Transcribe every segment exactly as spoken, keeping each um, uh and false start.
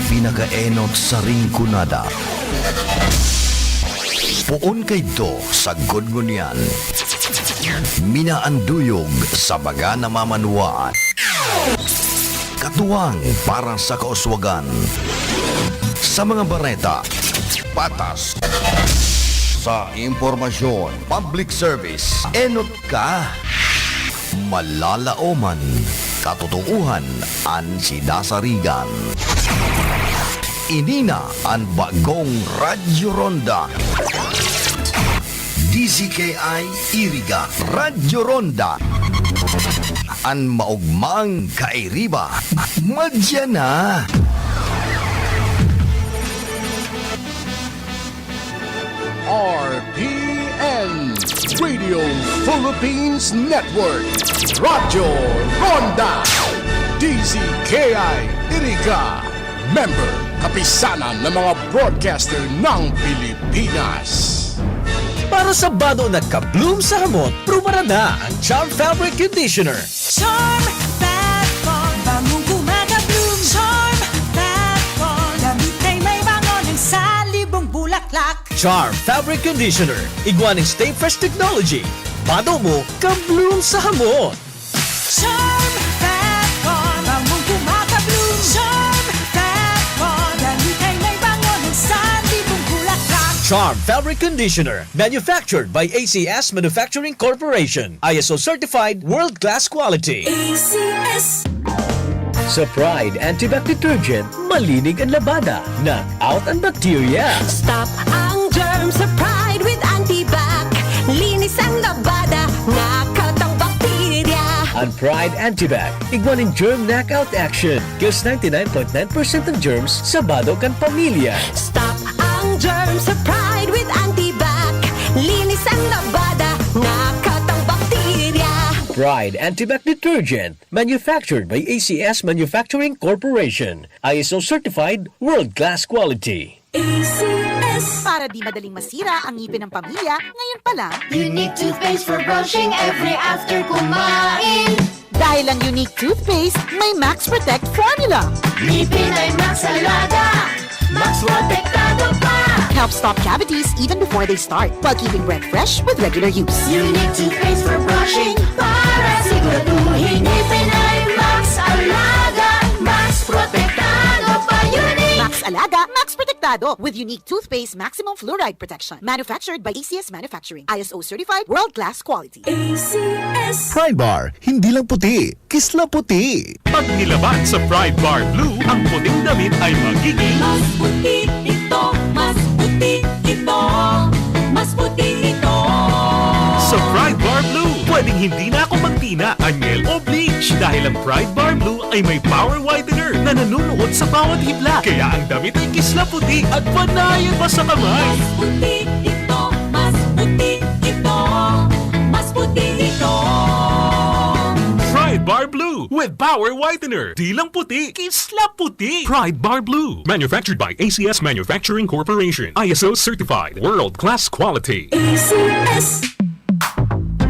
Pinakaenot sa Rinconada. Poon kaidto sagkod ngunyan. Minaanduyog sa baga na mamanwaan. Katuwang para sa kauswagan. Sa mga bareta, patas. Sa impormasyon, public service, enot ka. Malalaoman, katotoohan an sidasarigan. Ini na an bagong Radyo Ronda. D Z K I Iriga, Radyo Ronda. An maogmang kairiba, madya na. R P N, Radio Philippines Network, Radyo Ronda, D Z K I Iriga, member, Kapisanan ng mga Broadcaster ng Pilipinas. Para sa bado na ka-bloom sa hamot, prubaran na ang Charm Fabric Conditioner. Charm Fab Con, bangong gumagabloom. Charm Fab Con, damit ay may bango ng salibong bulaklak. Charm Fabric Conditioner, igwa nin Stay Fresh Technology. Bado mo, ka-bloom sa hamot. Charm Fab Con, bangong gumagabloom. Charm Fab Con, damit ay may bango ng salibong bulaklak. Charm Fabric Conditioner, manufactured by A C S Manufacturing Corporation. I S O certified, world-class quality. A C S. Sa Pride Antibac Detergent, malinig an labada, knock out an bakterya. Stop ang germ sa Pride with Antibac. Linis ang labada, knock out ang bakterya. An Pride Antibac, igwa nin germ knockout action. Kills ninety-nine point nine percent ng germs sa bado kan pamilya. Stop ang germ sa Pride with Antibac. Linis ang labada, knock out ang bakterya. Pride Antibac Detergent, manufactured by A C S Manufacturing Corporation. I S O certified, world-class quality. A C S. Para di madaling masira ang ngipin ng pamilya, ngayon pa lang. Unique toothpaste for brushing every after kumain. Dahil ang Unique Toothpaste may Max Protect Formula. Ngipin ay Max Alaga, Max Protektado pa. Helps stop cavities even before they start, while keeping breath fresh with regular use. Unique Toothpaste for brushing, para siguraduhin ngipin ay Max Alaga, Max Protektado pa. Unique. Max Alaga, Max Protektado, with Unique Toothpaste Maximum Fluoride Protection. Manufactured by A C S Manufacturing. I S O certified, world-class quality. A C S. Pride Bar, hindi lang puti, kisla puti. Pag nilaban sa Pride Bar Blue, ang puting damit ay magiging mas puti ito, mas puti ito, mas puti ito. Sa Pride Bar Blue, pwedeng hindi na ako magtina, anyel o bleach, dahil ang Pride Bar Blue ay may power whitener na nanunuot sa bawat hibla. Kaya ang damit ay kisla puti at panayan pa sa kamay. Mas puti ito, mas puti ito, mas puti ito. Pride Bar Blue with Power Whitener. Di lang puti, kisla puti. Pride Bar Blue. Manufactured by A C S Manufacturing Corporation. I S O certified. World class quality. A C S.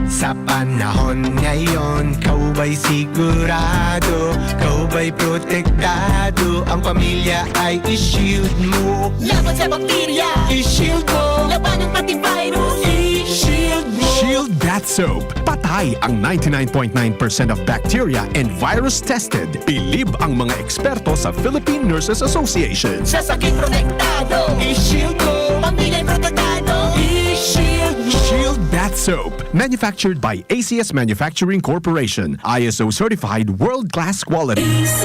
Sa panahon ngayon, ikaw ba'y sigurado, ikaw ba'y protektado, ang pamilya ay i-shield mo. Laban sa bakterya, i-shield mo. Laban ng antivirus, i-shield mo. Shield Bath Soap. Patay ang ninety-nine point nine percent of bacteria and virus tested. Bilib ang mga eksperto sa Philippine Nurses Association. Sa sakit protektado, i-shield mo. Pamilya protektado, i-shield mo. Shield Bath Soap. Manufactured by A C S Manufacturing Corporation. I S O certified, world-class quality. A C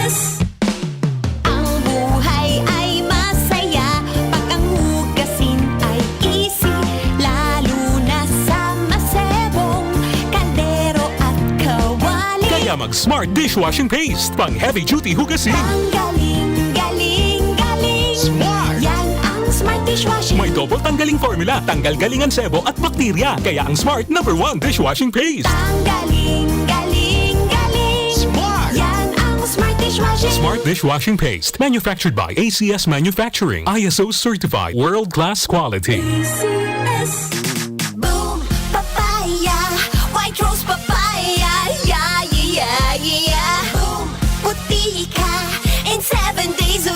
S. Ang buhay ay masaya pag ang hugasin ay easy, lalo na sa masebong kaldero at kawali. Kaya mag Smart Dishwashing Paste, pang heavy duty hugasin. Tanggaling, galing, galing. Smart. Yan ang Smart Dishwashing. May double tanggaling formula, tanggal galing ang sebo at bakterya. Kaya ang Smart number one dishwashing paste. Tanggaling, galing, galing. Smart. Yan ang Smart Dishwashing. Smart Dishwashing Paste. Manufactured by A C S Manufacturing. I S O certified. World class quality. A C S. Boom Papaya, White Rose Papaya, yeah, yeah, yeah, yeah. Boom, puti ka in seven days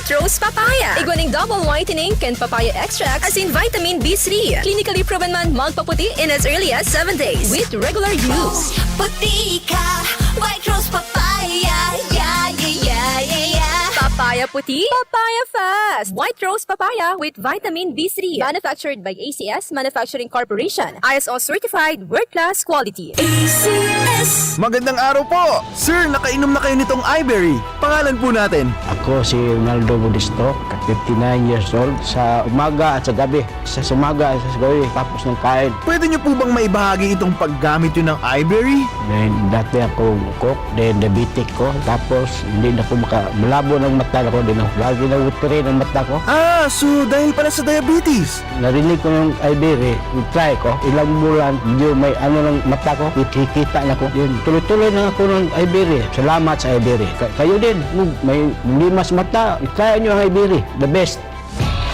Rose Papaya. Igwa ning double whitening kan papaya extract asin vitamin B three. Clinically proven man magpaputi in as early as seven days with regular use. Puti ka, White Rose Papaya. Yeah, yeah, yeah, yeah, yeah. Papaya puti, papaya fast. White Rose Papaya with vitamin B three. Manufactured by A C S Manufacturing Corporation. I S O certified, world class quality. A C S. Magandang araw po! Sir, nakainom na kayo nitong Iberry? Pangalan po natin. Ako si Ronaldo Modesto, fifty-nine years old. Sa umaga at sa gabi, sa umaga at sa gabi, tapos ng kain. Pwede niyo po bang maibahagi itong paggamit niyo ng Iberry? Dahil dati ako cook, then diabetic ko, tapos hindi na ko maka-, malabo ng mata ko, din ako, lagi na watery ng mata ko. Ah, so dahil pala sa diabetes? Narinig ko yung Iberry, try ko, ilang bulan, medyo may ano ng mata ko, kikita na ko. Yun, tuloy-tuloy na ako ng Iberry. Salamat sa Iberry. Ka-, kayo din, kung may limas mata, try nyo ang Iberry. The best.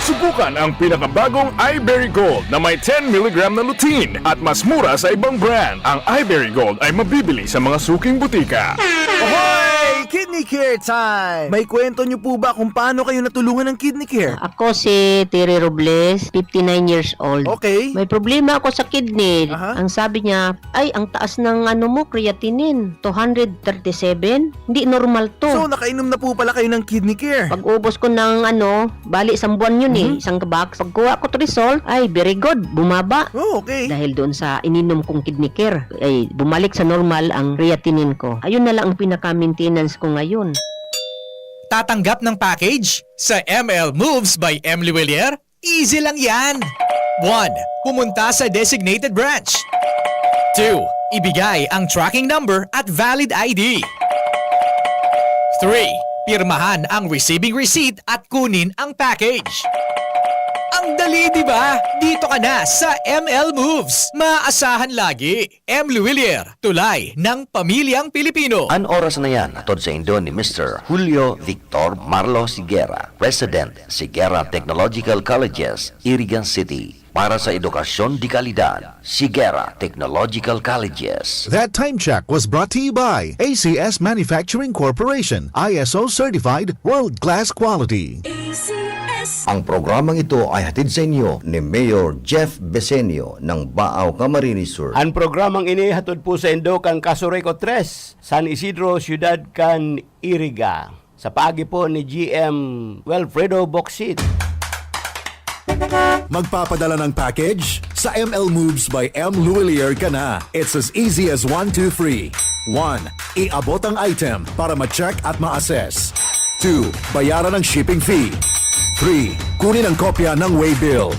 Subukan ang pinakabagong Iberry Gold na may ten milligram na lutein at mas mura sa ibang brand. Ang Iberry Gold ay mabibili sa mga suking butika. Hoy! Kidney Care time! May kwento nyo po ba kung paano kayo natulungan ng Kidney Care? Ako si Terry Robles, fifty-nine years old. Okay. May problema ako sa kidney. Aha. Ang sabi niya, "Ay, ang taas ng ano mo, creatinine, two hundred thirty-seven. Hindi normal to." So, nakainom na po pala kayo ng Kidney Care? Pag-ubos ko ng ano, bali, isang buwan yun eh, Mhm. isang box. Pagkuha ko to result, ay, very good, bumaba. Oh, okay. Dahil doon sa ininom kong Kidney Care, ay, bumalik sa normal ang creatinine ko. Ayun na lang ang pinaka-maintenance ko ngayon. Tatanggap ng package sa M L Moves by M Lhuillier? Easy lang yan! One, pumunta sa designated branch. Two, ibigay ang tracking number at valid I D. Three, pirmahan ang receiving receipt at kunin ang package. Ang dali, di ba? Dito ka na sa M L Moves. Maasahan lagi. M Lhuillier, tulay ng pamilyang Pilipino. An oras na yan, hatod saindo ni Mister Julio Victor Marlo Siguera, President, Siguera Technological Colleges, Iriga City, para sa edukasyon de kalidad. Siguera Technological Colleges. That time check was brought to you by A C S Manufacturing Corporation, I S O certified, world-class quality. A C S. Ang programang ito ay hatid sa inyo ni Mayor Jeff Besenio ng Baao, Camarines Sur. An programang ini hatod po saindo kan Casureco tres, San Isidro, Siyudad kan Iriga, sa paagi po ni G M Wilfredo Bocsit. Magpapadala ng package? Sa M L Moves by M Lhuillier ka na. It's as easy as one, two, three. One, iabot ang item para ma-check at ma-assess. Two, bayaran ang shipping fee. Three, kunin ang kopya ng waybill.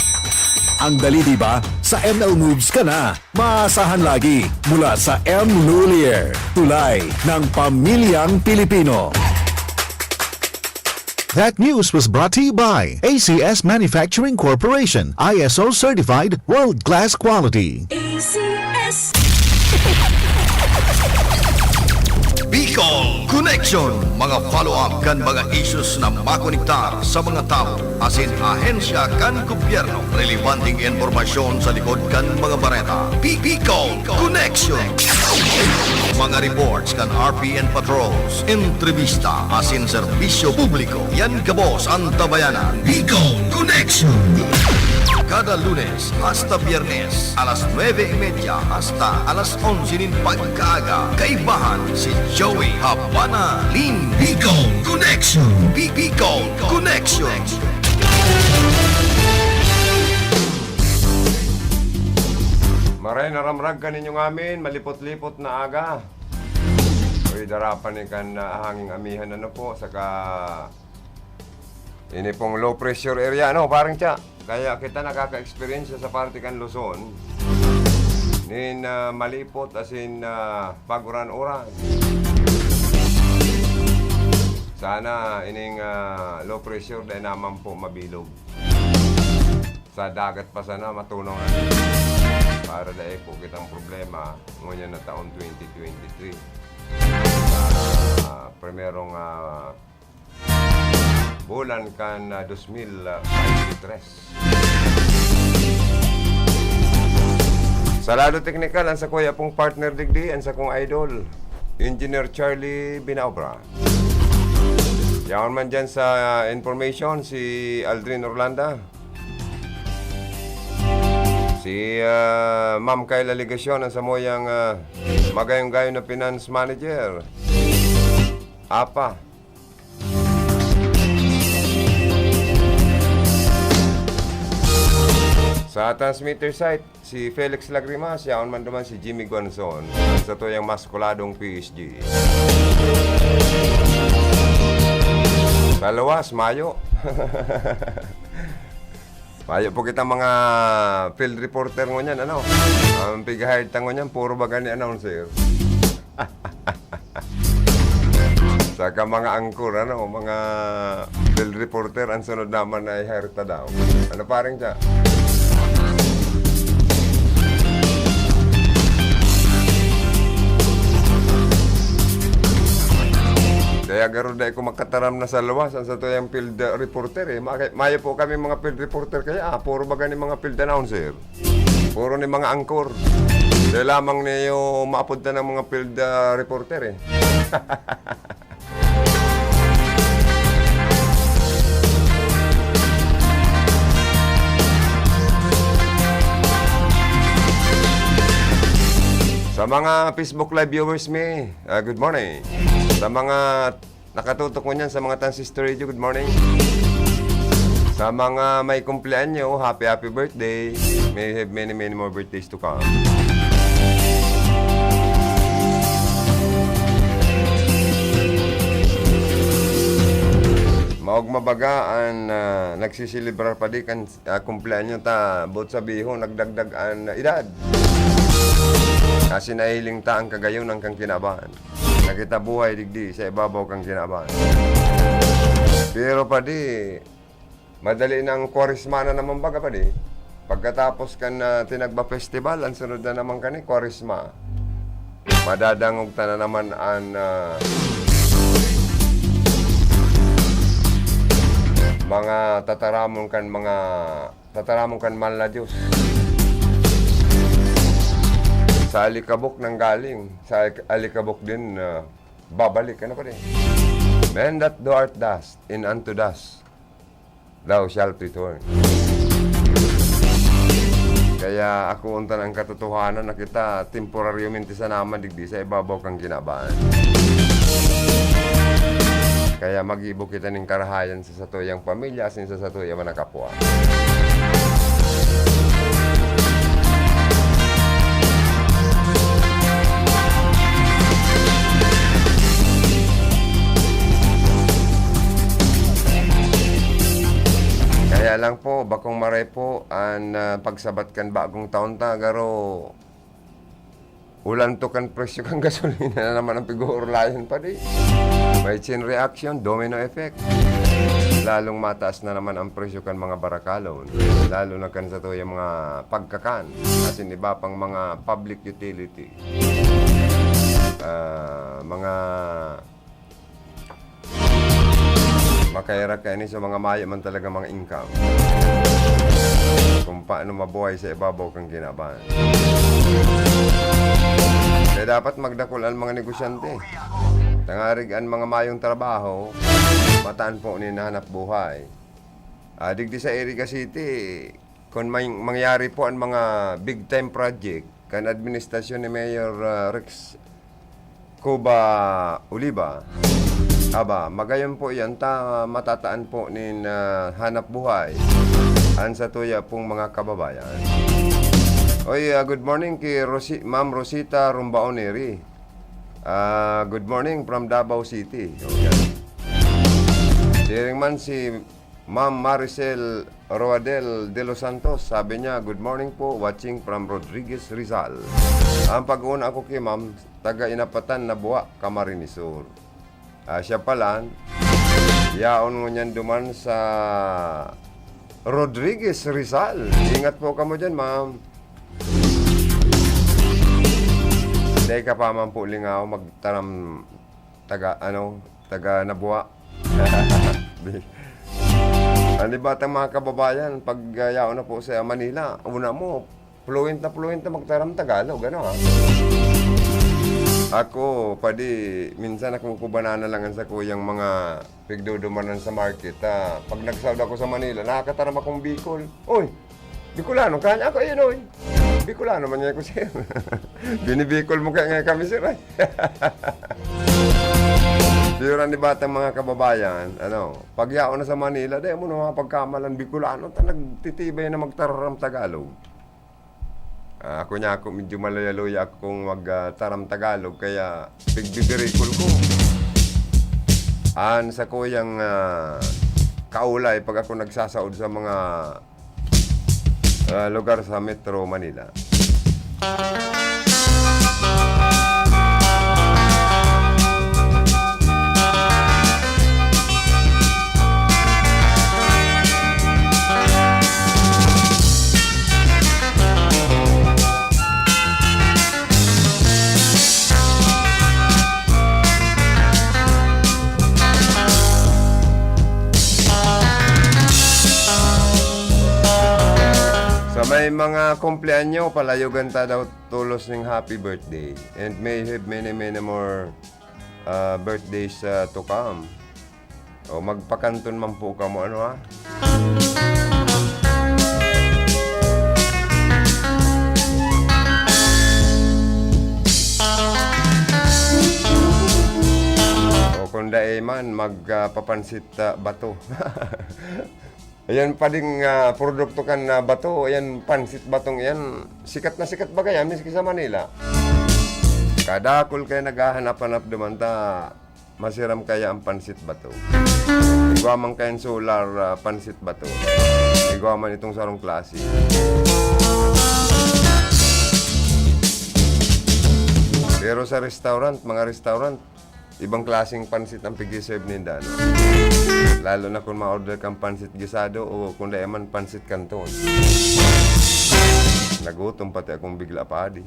Ang dali, di ba? Sa M L Moves ka na. Maasahan lagi mula sa M Lhuillier, tulay ng pamilyang Pilipino. That news was brought to you by A C S Manufacturing Corporation, I S O certified, world-class quality. A C S. Bicol Connection, mga follow-up kan mga issues na makonektar sa mga tawo asin ahensya kan gobyerno. Relevanteng impormasyon sa likod kan mga bareta. Bi-, Bicol Connection. Mga reports kan R P N patrols, entrevista asin serbisyo publiko. Yan gabos an tabayanan. Bicol Connection. Kada Lunes hasta Biyernes, alas nuebe y media hasta alas onse nin pagkaaga. Kaibahan si Joey Habana Lin. Bicol Connection. Bi-, Bicol Connection. Maray na ramrag kaninyo ngamin, malipot-lipot na aga. Uy, darapan ni kan, ah, hanging amihan, ano po, saka ini pong low pressure area, ano, parang siya. Kaya kita nakaka-experience sa parte kan Luzon. Nin, ah, malipot asin, ah, pag-uran-uran. Sana ining, ah, low pressure dai naman po mabilog. Sa dagat pa sana, matunaw na. Para dai po kitang problema ngunyan na taon twenty twenty-three. Ah, primerong, ah, bulan kan, ah, dos mil veintitrés. Sa lado teknikal, ang sakuya pong partner digdi, ang sakong idol, Engineer Charlie Binaobra. Yaon man dyan sa, ah, information, si Aldrin Orlanda. Si, ah, Ma'am Kayla Legacion, ang samuyang, ah, magayong-gayon na finance manager. Apa. Sa transmitter site, si Felix Lagrimas, yaon man duman si Jimmy Guanzon, ang satuyang maskuladong P S G. Sa luwas, mayo. Mayo po kita mga field reporter ngunyan, ano? Ang pig-hired ta ngunyan, puro baga ni announcer. Saka mga anchor, ano, mga field reporter, ang sunod naman ay hire ta daw. Ano, paring siya? Kaya garo dai ko makataram na sa luwas, ang satuyang field, uh, reporter, eh. Ma-, mayo po kami mga field reporter, kaya, ah, puro baga ni mga field announcer. Puro ni mga angkor. Dai lamang niyo maapod na ng mga field, ah, reporter, eh. Sa mga Facebook Live viewers mi, ah, good morning. Sa mga nakatutok ngunyan sa mga Transistor Radio, good morning. Sa mga may kumpleanyo, happy, happy birthday. May you have many, many more birthdays to come. Maogma baga an, ah, nagsiselebrar pa di kan, ah, kumpleanyo ta, boot sabihon, nagdagdag an edad. Kasi nahiling ta an kagayonan kan kinaban. Nakita buhay digdi sa ibabaw kan kinaban. Pero padi, madali nang Kwaresma na naman baga padi. Pagkatapos kan, ah, Tinagba Festival, ang sunod na naman kani, Kwaresma. Madadangog ta na naman an, ah, mga tataramon kan mga tataramon kan mahal na Diyos. Sa alikabok nanggaling, sa alik-, alikabok din, ah, babalik. Ano pa din? "Men that thou art dust, and unto dust thou shalt return." Kaya ako unta ang katotohanan na kita temporaryamente sana man digdi sa ibabaw kan kinaban. Kaya maggibo kita nin karahayan sa satuyang pamilya asin sa satuya man na kapwa. Kaya lang po, bakong maray po an, ah, pagsabat kan bagong taon ta, garo ulantok kan presyo kan gasolina na naman ang pig-uurlayan padi. May chain reaction, domino effect. Lalong mataas na naman ang presyo kan mga barakalon, lalo na kan satuyang mga pagkakan, asin iba pang mga public utility. Ah, mga Makaherak kaini sa mga mayo man talaga mga income, kung paano mabuhay sa ibabaw kan kinaban. Kaya dapat magdakul an mga negosyante, tangarig an mga mayong trabaho, mataan po nin hanap buhay. Ah, digdi sa Iriga City, kun may mangyari po an mga big time project kan administrasyon ni Mayor, ah, Rex Cuba Oliva, aba, magayon po iyan ta matataan po nin, ah, hanap buhay an satuya pong mga kababayan. Oy, ah, good morning ki Rosi-, Ma'am Rosita Rumbaon Neri. Ah, good morning from Davao City. O, yan. Siring man si Ma'am Maricel Roadel de los Santos, sabi niya, "Good morning po, watching from Rodriguez, Rizal." Ang pag-uuna ako ki Ma'am, taga Inapatan na Buwa, Camarines Sur. Ah, siya pala, yaon ngunyan duman sa Rodriguez, Rizal. Ingat po kamo diyan, Ma'am. Dai ka pa man po lingaw, magtaram taga, ano, taga Nabuwa. Di, ang iba tang mga kababayan, pag, ah, yaon na po sa Manila, una mo, fluent na fluent na magtaram Tagalog, ano, ha? Ako, padi, minsan nakukubanan na lang an sakuyang mga pigdudumanan sa market, ah. Pag nagsahod ako sa Manila, nakakataram akong Bicol. Oy, Bicolano, kaya ako, ayun, oy. Bicolano man nga ako, sir. Binibicol mo kaya nga kami, sir, ay. Pero ang iba tang mga kababayan, ano, pag yaon na sa Manila, dai mo na mga pagkamalan Bicolano, ta nagtitibay na magtararam Tagalog. Ah, ako niya ako, medyo maluya-luya akong mag, ah, taram Tagalog, kaya pigbibirikol ko. An sakuyang, ah, kaulay pag ako nagsasaod sa mga, ah, lugar sa Metro Manila. Sa may mga kumpleanyo, palayogan ta daw tolos ning happy birthday. And may have many, many more, ah, birthdays, ah, to come. O, magpakanton man po kamo, ano, ha? O, kung dai man, magpapansit, ah, bato. Ayan pa ding, ah, produkto kan, ah, bato. Ayan, pansit batong iyan. Sikat na sikat baga yan, miski sa Manila. Kadakul kaya naghahanap-hanap duman ta, masiram kaya ang pansit bato. Igwa man kayang solar, ah, pansit bato. Igwa man itong sarong klase. Pero sa restaurant, mga restaurant, ibang klaseng pansit ang pig-serve ninda, no? Lalo na kung ma-order kang pansit gisado o kung dai man pansit kanton. Nagutom pati akong bigla, padi.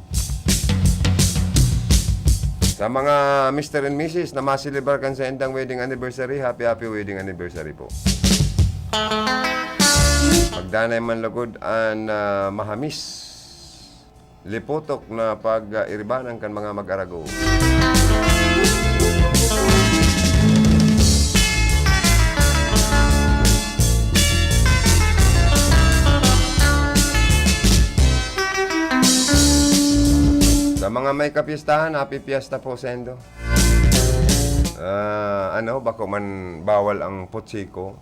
Sa mga Mister and Missus na maselebrar kan saindang wedding anniversary, happy, happy wedding anniversary po. Magdanay man lugod an, ah, mahamis, liputok na pag-iribanan kan mga mag-arago. Sa mga may kapistahan, happy fiesta po saindo. Ah, ano, bako man bawal ang putsiko.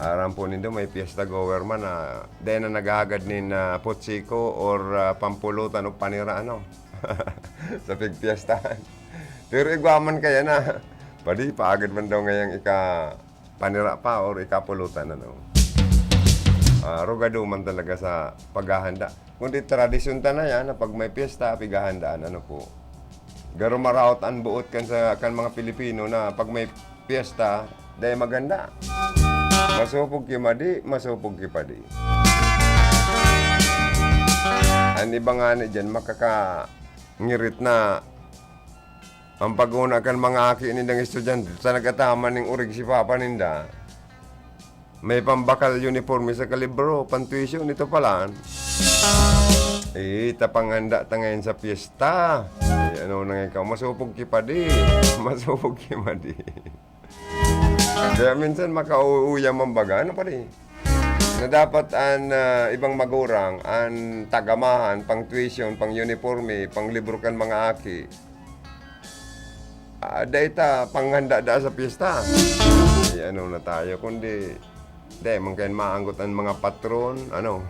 Aram po nindo, may fiesta goer man na dai na naghahagad nin, ah, putsiko or, ah, pampulutan o panira, ano, sa pigpiestahan. Pero igwa man kaya na, padi, paagad man daw ngayang ika-, panira pa or ikapulutan, ano. Ah, rugado man talaga sa paghahanda. Kundi tradisyon ta na yan na pag may piyesta, pighahandaan, ano po. Garo maraot an boot kan sa, kan mga Pilipino na pag may piyesta, dai maghanda. Masopog ki madi, masopog ki padi. An iba ngani diyan, makakangirit na an pag-una kan mga aki nindang estudyante ta nagataman nin orig si papa ninda. May pambakal uniporme saka libro, pantuition, ito palan. Eh, ta panghanda ta ngayon sa piyesta. Eh, ano na nga ikaw? Masopog ki padi. Masopog ki madi. Kaya minsan makauuyam ang baga. Ano, padi? Na dapat an, ah, ibang magurang, an tagamahan, pang tuition, pang uniporme, pang libro kan mga aki. Ah, dai ta panghanda da sa piyesta. Eh, ano na tayo, kundi, dai man kayan maanggot an mga patron, ano?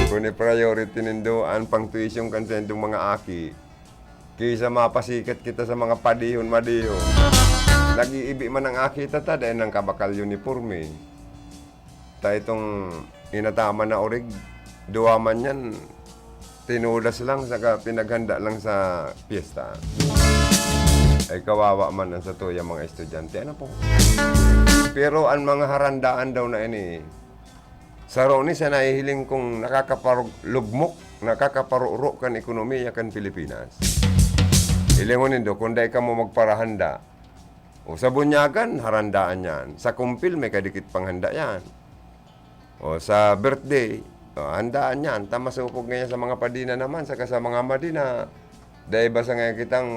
Kun i-priority nindo an pang-tuition kan saindong mga aki, kaysa mapasikat kita sa mga padihon-madihon. Nag-iibi man ang aki ta, ta, dai nang kabakal uniporme. Ta itong inataman na orig, duwa man yan, tinudas lang saka pinaghanda lang sa piyesta. Ay, kawawa man ang satuyang mga estudyante. Ano po? Pero ang mga harandaan daw na ini, saro ni sa nahihiling kong nakakaparugmok, nakakaparuro kan ekonomiya kan Pilipinas. Hilingon nindo, kung dai kamo magparahanda, o sa bunyagan, harandaan yan. Sa kumpil, may kadikit panghanda yan. O sa birthday, So, handaan niya, anta masupog ngayon sa mga padi na naman, saka sa mga madi na dai basa ngayon kitang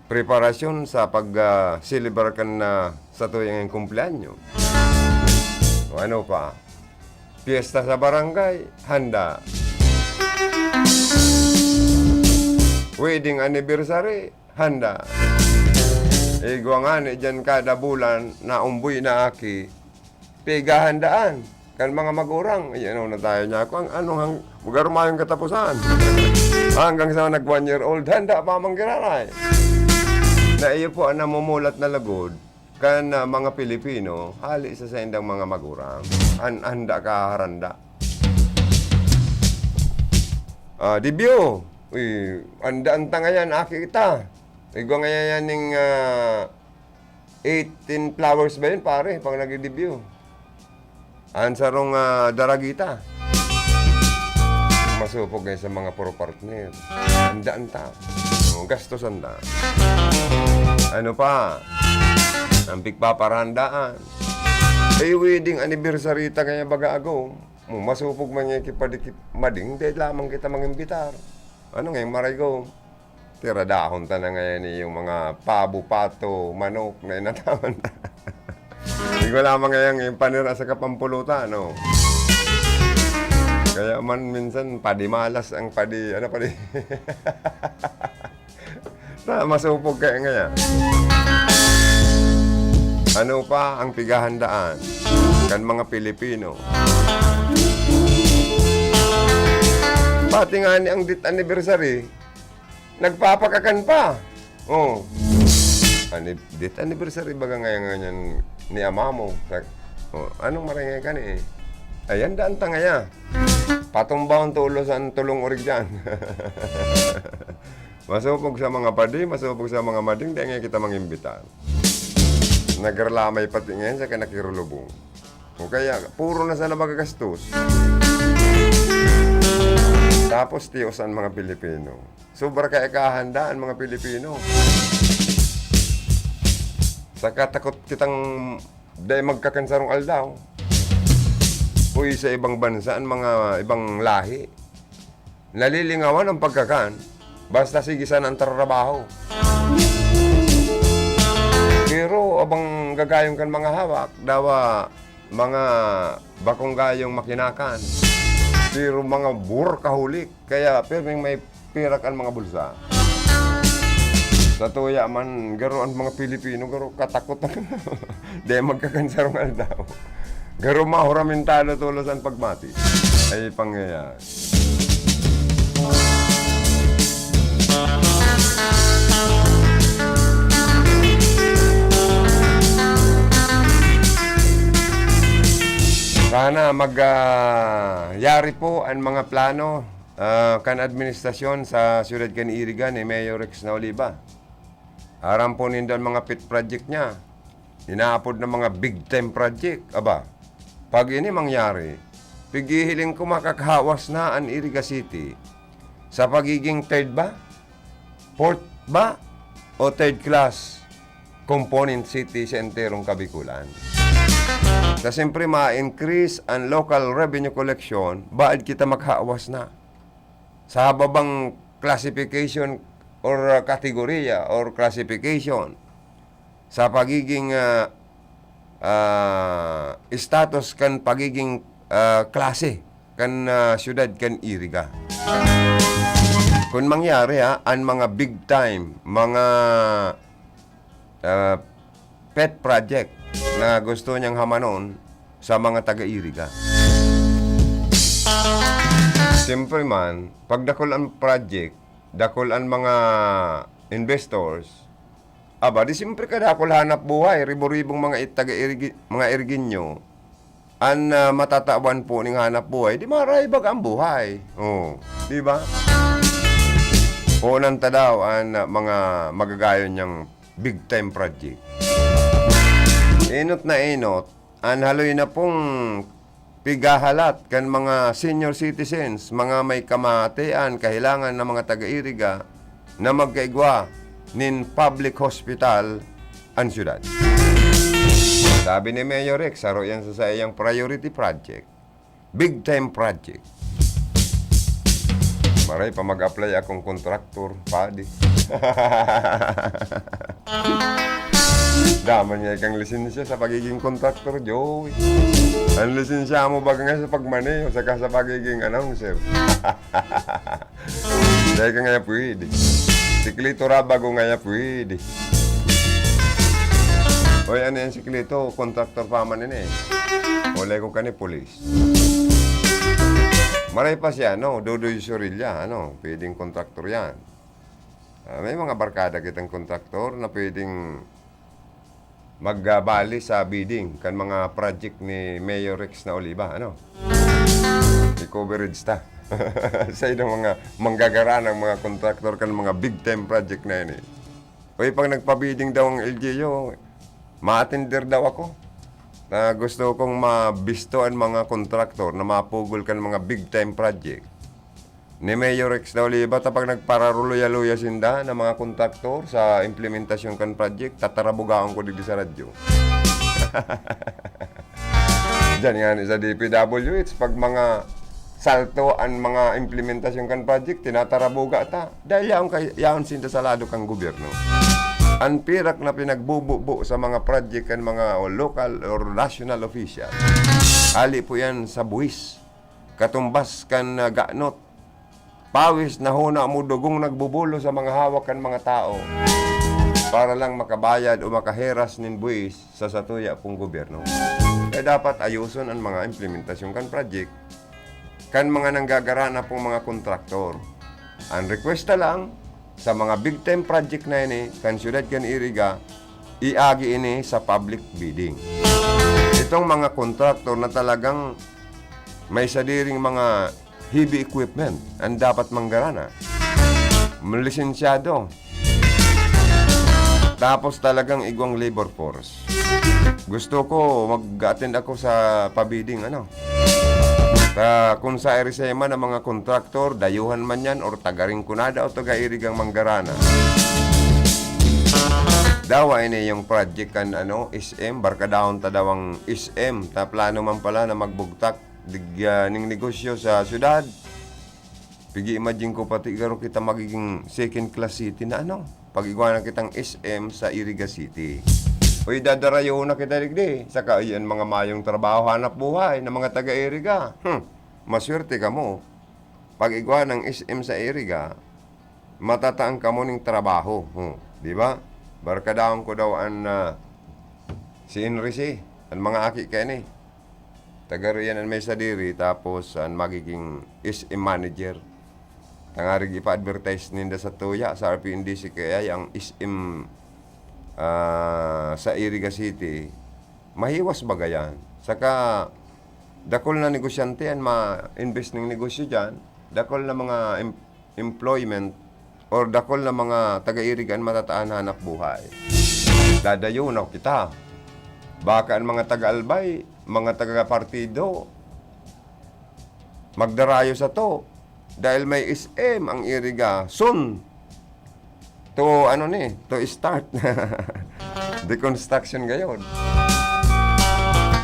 preparasyon sa pag, ah, celebrar kan, ah, sa tuyang kumpleanyo. O ano pa? Piyesta sa barangay, handa. Wedding anniversary, handa. Igwa ngani diyan kada bulan na umboy na aki, pighahandaan kan mga magurang. Ay, ano na tayo niya? Kung anong hang-, lugar mayong katapusan. Hanggang sa nag one year old, handa pa mang giraray. Na iyo po ang namumulat na lagod kan, ah, mga Pilipino, hali sa saindang mga magurang. An-, handa ka haranda. Ah, debut. Uy, handa ang tangayan, aki kita. Igwa ngayon yan ning, ah, eighteen flowers ba yun, pare, pag nagdi-debut? Ang sarong, ah, daragita. Masupog ngayon sa mga pro partner. Handa, handa. Oh, gastos handa. Ano pa? Ang pigpaparandaan. Ay, wedding anniversary ta kaya baga ago. Mo, masupog man niya kipadikit mading, dahil lamang kita mangimbitar. Ano ngayon, Marigo? Tiradahon ta na ngayon yung mga pabo, pato, manok na inataman ta. Di ko lamang ngayon yung panira sa kapampulutan, no? Kaya man minsan, padimalas ang padi, ano, padi? Na, masupog kaya ngayon. Ano pa ang pighahandaan kan mga Pilipino? Pati nga ni ang death anniversary, nagpapakakan pa. Oh. Ani-, death anniversary baga ngayon, ngayon ni ama mo. Sa, oh, anong maringay ka ni eh? Ayan, daan ta ngaya. Patumbahon tulos ang tulong orig dyan. Masupog sa mga padi, masupog sa mga mading, dahil nga kita mangimbitan. Nagrelamay pati ngayon sa kanakirulubong. O kaya, puro na sana magagastos. Tapos, tiyosan mga Pilipino. Sobra kaya kahandaan mga Pilipino. Sa katakot kitang dai magkakan sarong aldaw. Uy, sa ibang bansa, ang mga ibang lahi, nalilingawan ang pagkakan, basta sige sana ang trabaho. Pero abang gagayong kan mga hawak, dawa mga bakong gayong makinakan. Pero mga workaholic, kaya pirming may pirak ang mga bulsa. Sa tuya man, garo ang mga Pilipino, garo katakot. Di magkakansarong aldaw. Garo mahuramentado tulos ang pagmati. Ay, pangyayari. Sana mag, ah, yari po ang mga plano, ah, kan administrasyon sa siyudad kan Iriga ni Mayor Rex Naoliva. Aram po nindo ang mga pet project niya. Inaapod na mga big time project. Aba, pag ini mangyari, pighihiling ko makakahawas na an Iriga City sa pagiging third ba? Fourth ba? O third class component city sa enterong Kabikulan. Sa siyempre ma-increase ang local revenue collection, baad kita makahawas na. Sa hababang classification or, uh, kategorya or classification sa pagiging, uh, uh, status kan pagiging, uh, klase kan, uh, siyudad kan Iriga. Kung mangyari, ha, ang mga big time, mga, uh, pet project na gusto niyang hamanon sa mga taga-Iriga. Siyempre man, pag dakul ang project, dakul ang mga investors, aba, di siyempre kadakul hanap buhay, ribo-ribong mga it-, taga-Irigi-, mga Irigenyo, an, ah, matatawan po ning hanap buhay, di marayag ang buhay. Oh, di ba? Punan ta daw an, ah, mga magagayon niyang big time project. Enot na enot, an haloy na pong pighahalat kan mga senior citizens, mga may kamatian, kahilangan na mga taga-Iriga na magkaigwa nin public hospital an siyudad. Sabi ni Mayor Rex, saro yan sa saiyang priority project. Big time project. Maray pa mag-apply akong kontraktor, padi. Daman nga ikang lisensya sa pagiging kontraktor, Joey. Ang lisensya mo baga nga sa pagmaneho, saka sa pagiging announcer. Dai ka ngaya pwede. Sikreto ra bago ngaya pwede. Hoy, ano yan, sikreto? Kontraktor pa man ini eh. Wala ko kani pulis. Maray pa siya, no? Dodoy Sorilla, ano? Pwedeng kontraktor yan. Ah, may mga barkada kitang kontraktor na pwedeng magbali sa bidding kan mga project ni Mayor Rex na Oliva, ano? I-coverage ta. Sa ilang mga manggagara ng mga kontraktor kan mga big time project na yan eh. Uy, pag nagpa-bidding daw ang L G U, ma-attender daw ako. Na gusto kong mabisto ang mga kontraktor na mapugol kan mga big time project. Ni Mayor Rex de Oliva, ta pag nagpararuloya-luya sinda na mga kontraktor sa implementasyon kan project, tatarabugaon ko digdi sa radyo. Diyan nga ni sa D P W H, pag mga salto an mga implementasyon kan project, tinatarabuga ta. Dahil yaon kay, yaon sinda sa lado kan gobyerno. An pirak na pinagbububo sa mga project kan mga o local or national official, hali po yan sa buwis, katumbas kan, ah, ganot, pawis na hona mo dugong nagbubulo sa mga hawak kan mga tao para lang makabayad o makaheras nin buwis sa satuya pong gobyerno. Kaya dapat ayoson an mga implementasyon kan project kan mga nanggagara na pong mga kontraktor. Ang request na lang, sa mga big time project na ini, kan siyudad kan Iriga, iagi ini sa public bidding. Itong mga kontraktor na talagang may sadiring mga heavy equipment ang dapat manggarana. Lisensyado. Tapos talagang igwang labor force. Gusto ko mag-attend ako sa pa-bidding, ano. Ta, kung sa Arizema na mga kontraktor, dayuhan man yan, or taga Rinconada o taga Irigang manggarana. Dawa ini yung project kan, ano, S M, barkadahon ta daw ang S M. Ta plano man pala na magbugtak, dig-, ah, ning negosyo sa syudad. Pigi-imagine ko pati garo kita magiging second class city na ano, pag-igwanan kitang S M sa Iriga City. Uy, dadarayo na kita digdi. Saka, ay, an mga mayong trabaho, hanap buhay na mga taga-Iriga. Hmm, maswerte kamo. Pag-igwanan S M sa Iriga, matataan kamo ning trabaho. Hmm, di ba? Barkadahon ko daw an, ah, si Enrique, an mga aki kaini. Taga riyan an may sadiri, tapos an magiging S M manager. Tangarig ipa-advertise ninda sa tuya, sa R P N D C kaya ang S M, ah, sa Iriga City, mahiwas baga yan. Saka, dakul na negosyante an ma-invest ning negosyo dyan, dakul na mga em-, employment or dakul na mga taga-Iriga an matataan hanap buhay. Dadayonon kita. Baka an mga taga-Albay, mga taga-partido, magdarayo sato. Dahil may S M ang Iriga. Soon to, ano ni, to start. Deconstruction gayod.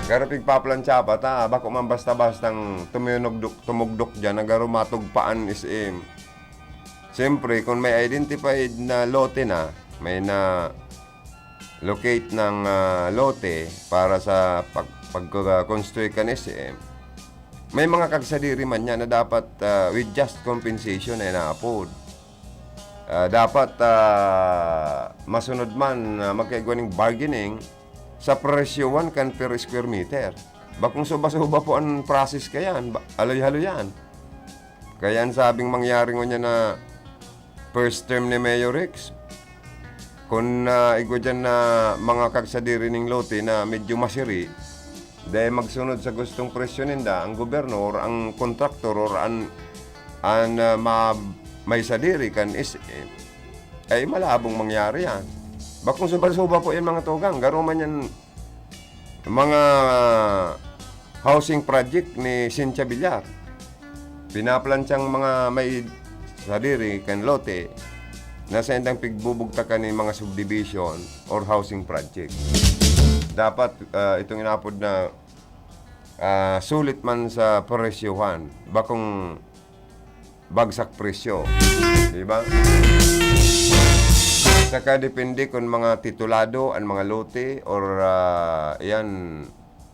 Pero pigpaplantsa pa ta, bako man basta-bastang tuminugdok, tumugdok dyan, na garo matugpaan S M. Siyempre, kung may identified na lote na, may na locate ng, ah, lote para sa pag-, pag-, ah, construct kan S M, may mga kagsadiri man niya na dapat, ah, with just compensation na inaapod. Ah, dapat, ah, masunod man, ah, magkaigwa ning bargaining sa presyohan kan per square meter. Bakong suba-suba po ang process kayan, ba-, haloy-haloyan. Kaya ang sabing mangyari ngunyan na first term ni Mayor Rex, kun, ah, igwa dyan na mga kagsadiri ning lote na medyo masiri, dahil magsunod sa gustong presyo ninda, ang gobernador, ang kontraktor, or an, an, ah, ma-, may sadiri kan S M, ay malabong mangyari yan. Bakong suba-suba po yan, mga tugang. Garo man yan mga housing project ni Cynthia Villar. Pinaplansyang mga may sadiri kan lote na sa indang pigbubugtakan ni mga subdivision or housing project. Dapat, ah, itong inapod na, ah, sulit man sa presyohan, bakong bagsak presyo. Di ba? Saka depende kung mga titulado an mga lote or, ah, yan,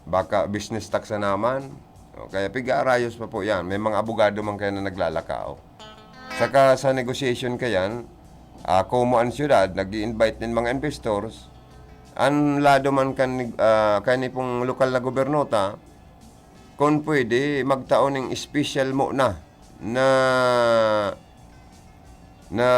baka business tax na naman. O, kaya piga-arayos pa po yan. May mga abogado man kaya na naglalakaw. Saka sa negotiation kayan, ah, komo an syudad nag-i-invite nin mga investors, an lado man kan neg-, ah, kan pong lokal na gobyerno ta, kun pwede, magtao ning special mo na, na, na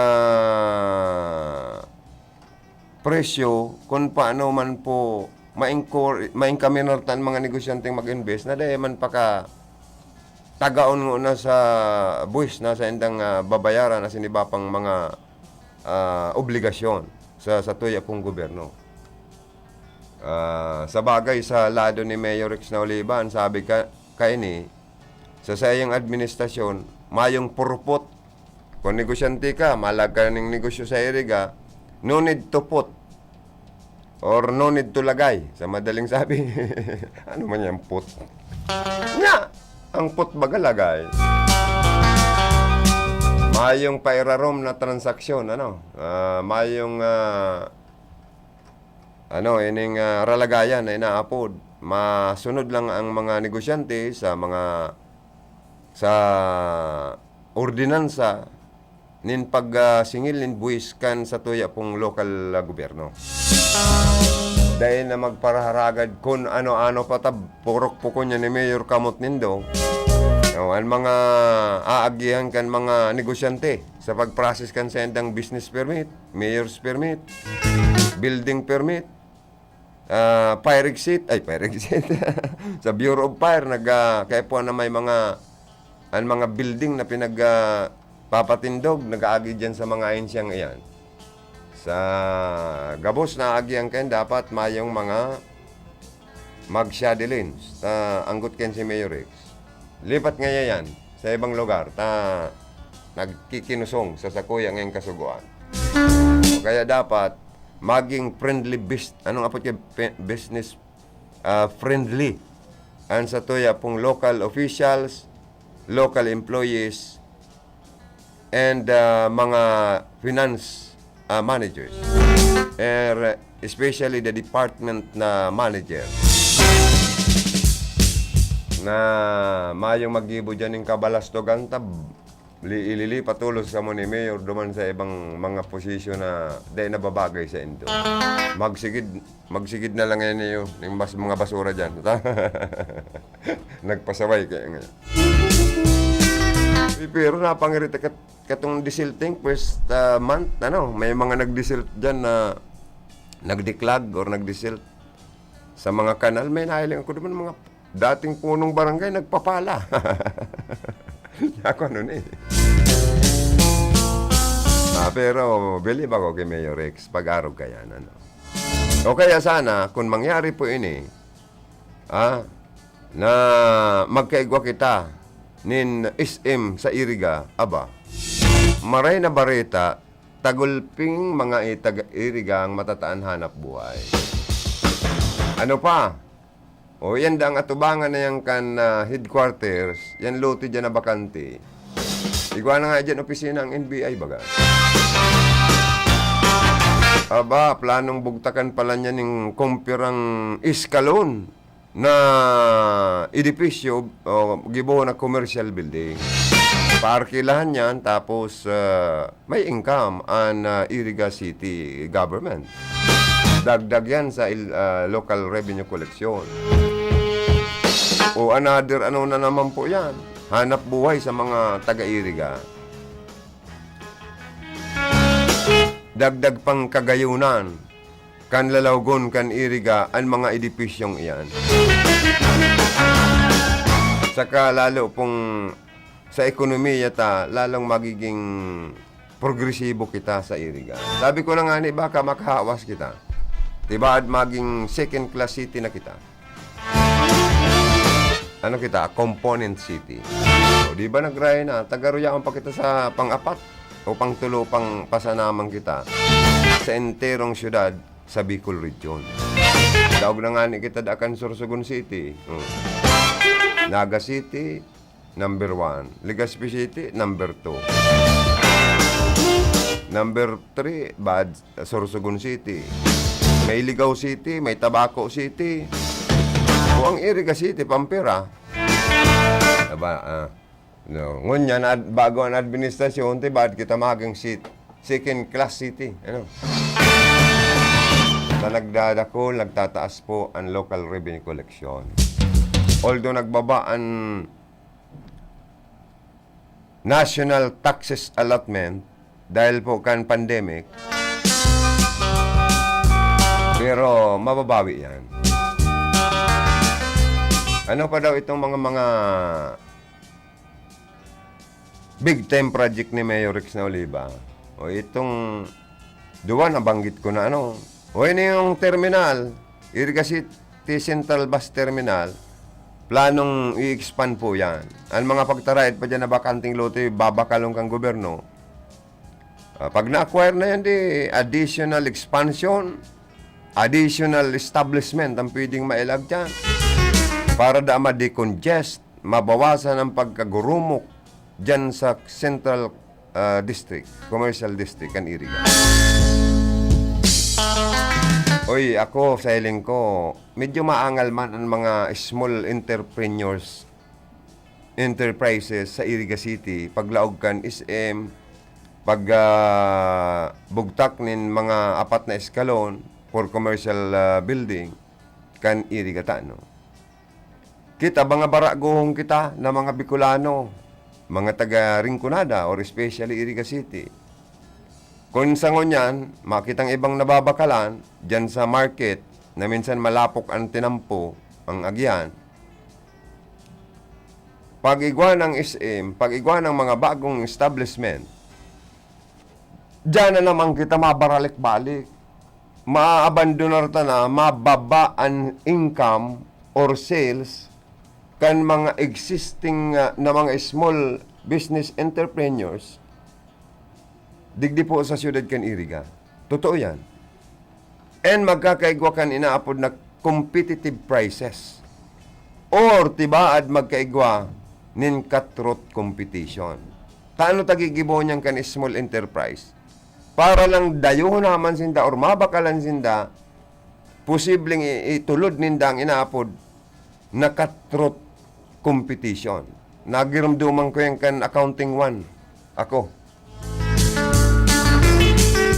presyo kun paano man po maengkor-, maengkaminar ta an mga negosyanteng mag-invest na dai man paka tagaon ngona sa buwis na sa indang, ah, babayaran asin iba pang mga, ah, obligasyon sa, sa tuya pong gobyerno. Ah, sa bagay, sa lado ni Mayor Rex na Oliva, an sabi ka, kaini, sa saiyang administrasyon, mayong purpot. Kung negosyante ka, malag ka ning negosyo sa Iriga, no need to put or no need to lagay. Sa madaling sabi, ano man yan, put? Nya, ang put baga lagay. Mayong pairarom na transaksyon, ano? Ah, mayong, ah, ano, ining, ah, ralagayan na inaapod. Masunod lang ang mga negosyante sa mga, sa ordinansa nin pag, ah, singil nin buwis kan sa tuya pong lokal, ah, gobyerno. Dai na magparaharagad kun ano-ano pa ta, purok-pukon niya ni Mayor kamot nindo. O, an mga aagihan kan mga negosyante sa pag-process kan sendang business permit, mayor's permit, building permit, ah, fire exit, ay, fire exit. Sa Bureau of Fire, nag, ah, kaya po na may mga, ang mga building na pinag, ah, papatindog, nag-aagi dyan sa mga ahensyang iyan. Sa gabos na aagihan kayan, dapat mayong mga magsyadelin, ah, anggot kayan si Mayor Rex. Lipat ngaya yan sa ibang lugar, ta nagkikinusong sa sakuya ngayong kasugoan. Kaya dapat maging friendly bus-, anong apot kay pe-, business, ah, friendly an sa tuya pong local officials, local employees, and, ah, mga finance, ah, managers, er, especially the department na manager, na mayong maggibo dyan ning kabalastogan, tab-, li-, ililipat tolos kamo ni Mayor duman sa ibang mga posisyon na dai nababagay sa indo. Magsigid, magsigid na lang ngayon niyo ning mas mga basura dyan. Nagpasaway kaya ngayon. Uy, pero napangirita kat-, katong desilting first, ah, month, ano, may mga nagdesilt dyan na nagdiklag or nagdesilt sa mga kanal. May nahiling ako naman, mga dating punong barangay nagpapala. Ako, ano na eh. Ah, pero believe ako kay Mayor Rex, pag-arog kaya, ano. O kaya sana, kung mangyari po ini, ah, na magkaigwa kita nin S M sa Iriga, aba, maray na bareta, tagulping mga i-, taga-Iriga ang matataan hanap buhay. Ano pa? O, yan da ang atubangan na yan kan, ah, headquarters, yan lote dyan na bakante. Igwa na nga dyan opisina ang N B I, baga. Aba, planong bugtakan pala niya ning kumpirang eskalon na edipisyo o gibo na commercial building. Paarkilahan niyan, tapos, ah, may income an, ah, Iriga City government. Dagdag yan sa il-, ah, local revenue collection. O another, ano na naman po yan? Hanap buhay sa mga taga-Iriga. Dagdag pang kagayunan kan lalawgon kan Iriga an mga edipisyong iyan. Saka lalo pong sa ekonomiya ta, lalong magiging progresibo kita sa Iriga. Sabi ko na nga ni, baka makahawas kita. Tibaad maging second class city na kita. Ano kita? Component city. O, di ba nagrahay na? Tagaruyaon pa kita sa pang-apat o pang-tulo, pang pasanaman kita sa enterong syudad sa Bicol Region. Daog na nga ni kita da kan Sorsogon City. Hmm. Naga City, number one. Legazpi City, number two. Number three, bad, Sorsogon City. May Ligao City, may Tabaco City. O ang Iriga City, pampira. Diba? Ah. No. Ngunyan, ad-, bago an administrasyon, tibaad kita maging sit-, second class city. Ano? Sa nagdadakol, nagtataas po ang local revenue collection. Although nagbaba ang national taxes allotment dahil po kan pandemic, pero mababawi yan. Ano pa daw itong mga, mga big time project ni Mayor Rex na Oliva? O itong duwa, nabanggit ko na ano. O ini yung terminal, Iriga City Central Bus Terminal, planong i-expand po yan. Ang mga pagtaraid pa dyan na bakanteng lote, babakalon kang gobyerno. Ah, pag na-acquire na yan, di additional expansion, additional establishment ang pwedeng mailag dyan para da ma-decongest, mabawasan ang pagkagurumok dyan sa Central, ah, District, Commercial District, kan Iriga. Oy, ako, sa hiling ko, medyo maangal man ang mga small entrepreneurs, enterprises sa Iriga City, paglaog kan S M, pag, ah, bugtak nin mga apat na eskalon for commercial, ah, building, kan Iriga ta, no? Kita, mga baragohon kita na mga Bicolano, mga taga Rinconada or especially Iriga City. Kun sa ngunyan, makitang ibang nababakalan diyan sa market na minsan malapok ang tinampo, ang agihan. Pag-igwa ng S M, pag-igwa ng mga bagong establishment, diyan na naman kita mabaralik-balik. Maaabandonar ta na, mababa an income or sales kan mga existing, ah, na mga small business entrepreneurs digdi po sa siyudad kan Iriga. Totoo yan. And magkakaigwa kan inaapod na competitive prices. Or tibaad magkaigwa nin cutthroat competition. Tano ta gigibohon niyan kan small enterprise? Para lang dayohon naman sinda or mabakalan sinda, posibleng i-, itulod ninda ang inaapod na cutthroat competition. Nagirumduman ko yan kan accounting one. Ako.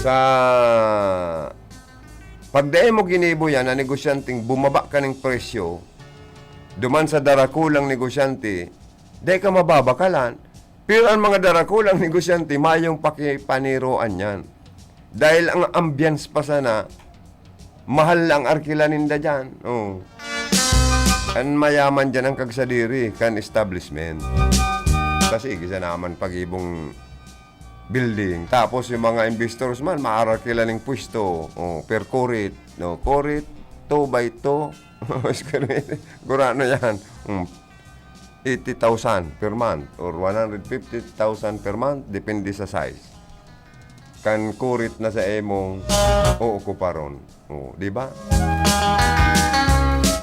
Sa pag dai mo ginibo yan, ang negosyanteng bumaba kaning presyo, duman sa darakulang negosyante, dai ka mababakalan. Pero ang mga darakulang negosyante, mayong pakipaniroan yan. Dahil ang ambience pa sana, mahal ang arkila ninda dyan. Oh. Ang mayaman dyan ang kagsadiri kan establishment. Kasi gisa naman pag-ibong building. Tapos yung mga investors man, maarakila ning pwesto. Oh, per kurit, no? Kurit, two by two. Square meter. Gurano yan. Hmm. Eighty thousand per month or one hundred fifty thousand per month, depende sa size. Kan kurit na sa imong ookuparon. Oh, di ba?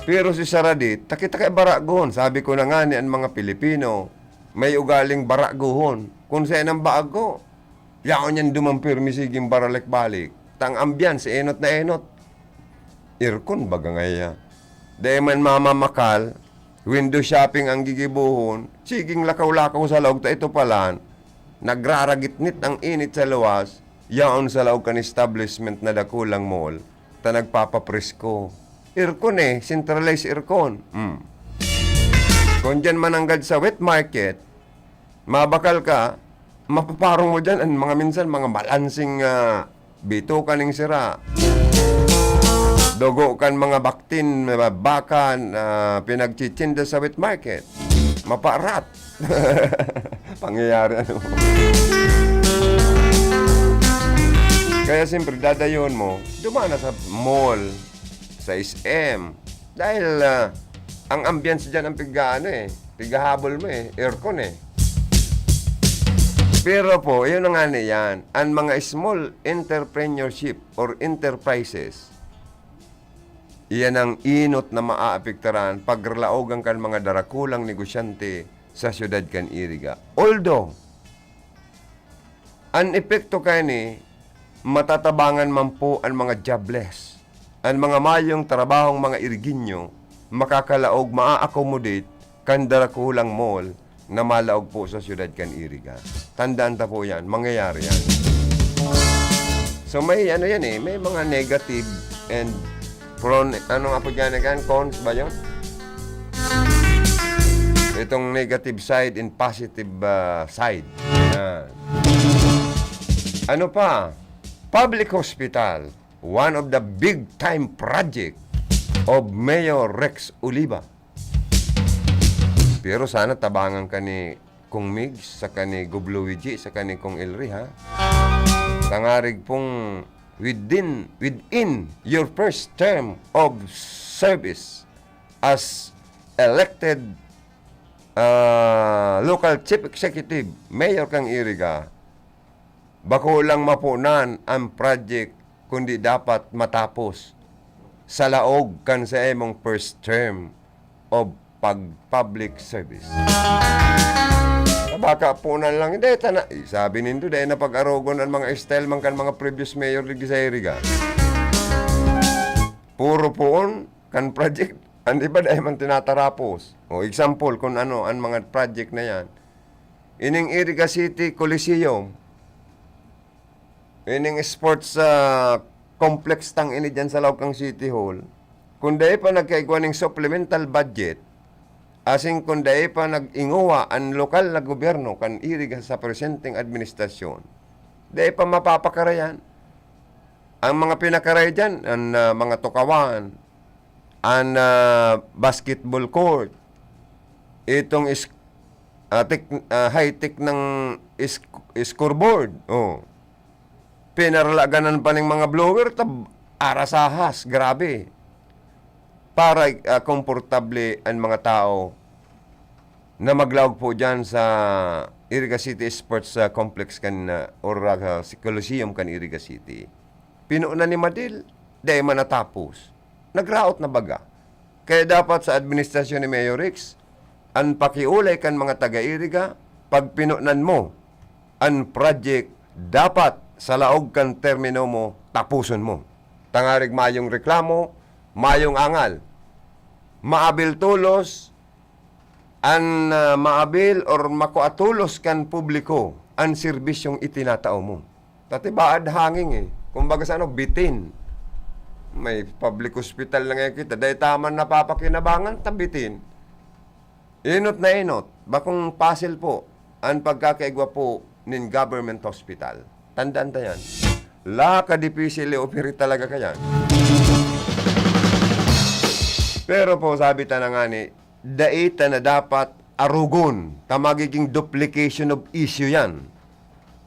Pero si Saradit, takita kay baragon. Sabi ko na nga ni ang mga Pilipino, may ugaling baragohon. Kung sa inang bago, yaon yan duman pirmi, siging baralik-balik. Tang ambiance, enot na enot. Aircon baga ngaya. Dai man mamamakal, window shopping ang gigibohon, siging lakaw-lakaw sa laog ta ito palan. Nagraragitnit ang init sa luwas, yaon sa laog kan establishment na dakulang mall, ta nagpapapresko. Aircon eh, centralized aircon. Hmm. Kung dyan mananggad sa wet market, mabakal ka, mapaparong mo dyan ang mga minsan, mga malansing, ah, bituka ning sira. Dugo kan mga baktin, mga baka na pinagtsitsinda sa wet market. Maparat. Pangyayari, ano. Kaya siyempre, dadayon mo, dumana sa mall, sa S M. Dahil, ah, ang ambience dyan ang piga-ano eh, pigahabol mo eh, aircon eh. Pero po, yun na nga na yan, ang mga small entrepreneurship or enterprises, Iyan ang enot na maaapektaran pagralaogan kan mga darakulang negosyante sa siyudad kan Iriga. Although, an epekto kaini, matatabangan man po an mga jobless. An mga mayong trabahong mga Irigeño makakalaog, maa-accommodate kan darakulang mall na malaog po sa siyudad kan Iriga. Tandaan ta po yan, mangyayari yan. So may ano yan eh, may mga negative and pro, ano nga po dyan again, cons ba yun? Itong negative side and positive ah, side. Yan. Ano pa? Public hospital, one of the big time project of Mayor Rex Oliva. Pero sana tabangan ka ni Kong Migs, saka ni Gob Luigi, saka ni Kong Elry, ha? Tangarig pong within, within your first term of service as elected ah, local chief executive, mayor kang Iriga, bako lang mapunan ang project, kundi dapat matapos sa laog kan sa imong first term of pag-public service. Baka punan lang, hindi, tana, eh, sabi nindo, dahil na pag-arogon ang mga style man kan mga previous mayor ligi sa Iriga. Puro puon kan project, ang iba dahil man tinatarapos. O example, kung ano ang mga project na yan. Ining Iriga City Coliseum, ining sports ah, complex tang ini dyan sa laog kang City Hall, kung dai pa nagkaigwa ning supplemental budget, asin kung dai pa nag-inguwa ang lokal na gobyerno kan Iriga sa presenteng administrasyon, dai pa mapapakarayan. Ang mga pinakaray dyan, ang ah, mga tukawan, ang ah, basketball court, itong is, ah, tek-, ah, high-tech ng is-, scoreboard. Oh. Pinaralaganan pa ning mga blower, tab-, arasahas, grabe. Para ah, komportable ang mga tao na maglaog po dyan sa Iriga City Sports ah, Complex kan ah, or ah, sa Coliseum kan Iriga City. Pinunan ni Madil, dai man natapos. Nagraot na baga. Kaya dapat sa administrasyon ni Mayor Rex, an pakiolay kan mga taga-Iriga, pag pinunan mo an project, dapat sa laog kan termino mo, tapuson mo. Tangarig mayong reklamo, mayong angal. Maabil tolos, an ah, maabil or makua tolos kan publiko an serbisyong itinatao mo. Tatibaad hanging eh. Kumbaga sa ano, bitin. May public hospital na ngayon kita. Dahil taman napapakinabangan, tabitin. Inot na inot, bakong pasil po an pagkakaigwa po nin government hospital. Tandaan ta yan. La ka difícil i-operate talaga kayan. Pero po, sabi ta na nga ni, dai ta na dapat arugon ta magiging duplication of issue yan.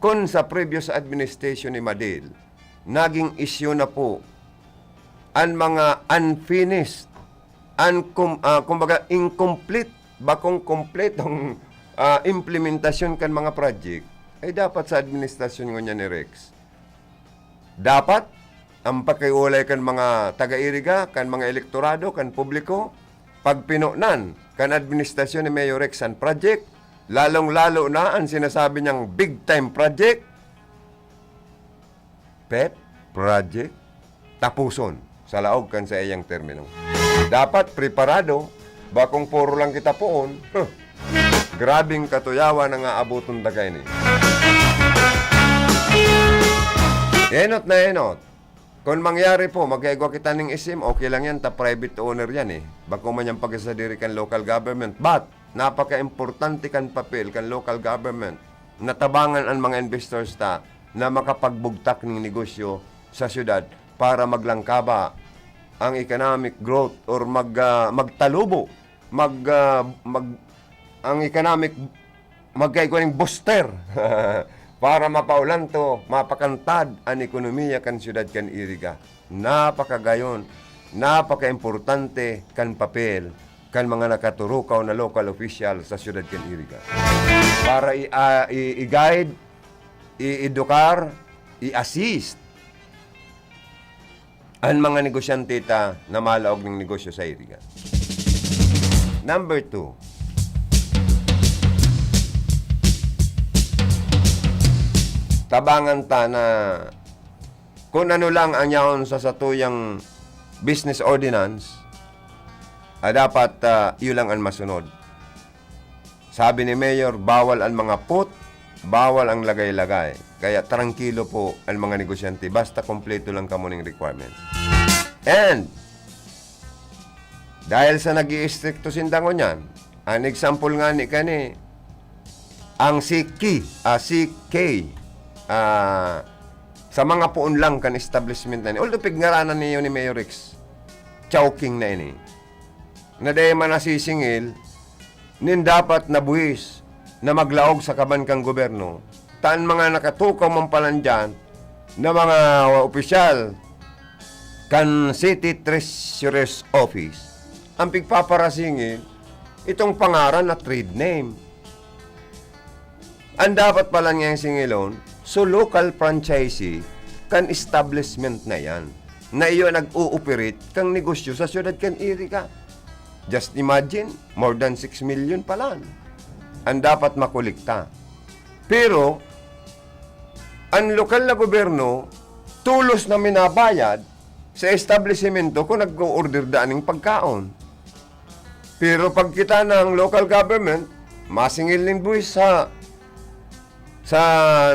Kun sa previous administration ni Madil, naging issue na po an mga unfinished, uncom-, ah, kumbaga, incomplete, bakong kompletong ah, implementasyon kan mga project, ay dapat sa administrasyon ngunyan ni Rex. Dapat ang pakiulay kan mga taga-Iriga, kan mga elektorado, kan publiko, pagpinonan kan administrasyon ni Mayor Rex an project, lalong-lalo na ang sinasabi niyang big time project, pet project, tapuson sa laog kan sa iyang termino. Dapat preparado, bakong puro lang kita poon, huh, grabing katuyawan ang aaboton ta kaini. Enot na enot. Kung mangyari po, magkaigwa kita ning isim, okay lang yan, ta private owner yan eh. Bako man yan pagkasadiri kan local government. But, napaka-importante kan papel kan local government na tabangan an mga investors ta na makapagbugtak ning negosyo sa syudad para maglangkaba ang economic growth or mag, ah, magtalubo, mag, ah, mag, ang economic magkaigwa ning booster para mapaulanto, mapakantad an ekonomiya kan syudad kan Iriga. Napakagayon, napakaimportante kan papel kan mga nakaturukaw na local official sa syudad kan Iriga. Para i-, ah, i-, i-guide, i-edukar, i-assist an mga negosyante ta na malaog ning negosyo sa Iriga. Number two, tabangan ta na kun ano lang an yaon sa satuyang business ordinance, ah, dapat, ah, iyo lang an masunod. Sabi ni Mayor, bawal an mga put, bawal ang lagay-lagay. Kaya trangkilo po an mga negosyante, basta kompleto lang kamo ning requirements. And, dahil sa nag-iistrikto sinda ngunyan, an example ngani kani, ang C K, ah, C K, ah, sa mga poon lang kan establishment na ini. Although pigngaranan niyo ni Mayor Rex, chowking na ini. Na dai man nasisingil, nin dapat na buwis na maglaog sa kaban kan gobyerno, ta an mga nakatukaw man palan diyan na mga opisyal kan City Treasurer's Office, ang pigpaparasingil, itong pangaran na trade name. Ang dapat pala niyang singilon, so local franchisee kan establishment na yan, na iyo nag-ooperate kang negosyo sa siyudad kan Iriga. Just imagine, more than six million palan ang dapat makolekta. Pero, ang lokal na gobyerno, tulos na minabayad sa establisemento kung nag-o-order daan ning pagkaon. Pero pag kita ng local government, masingil ning buwis sa, sa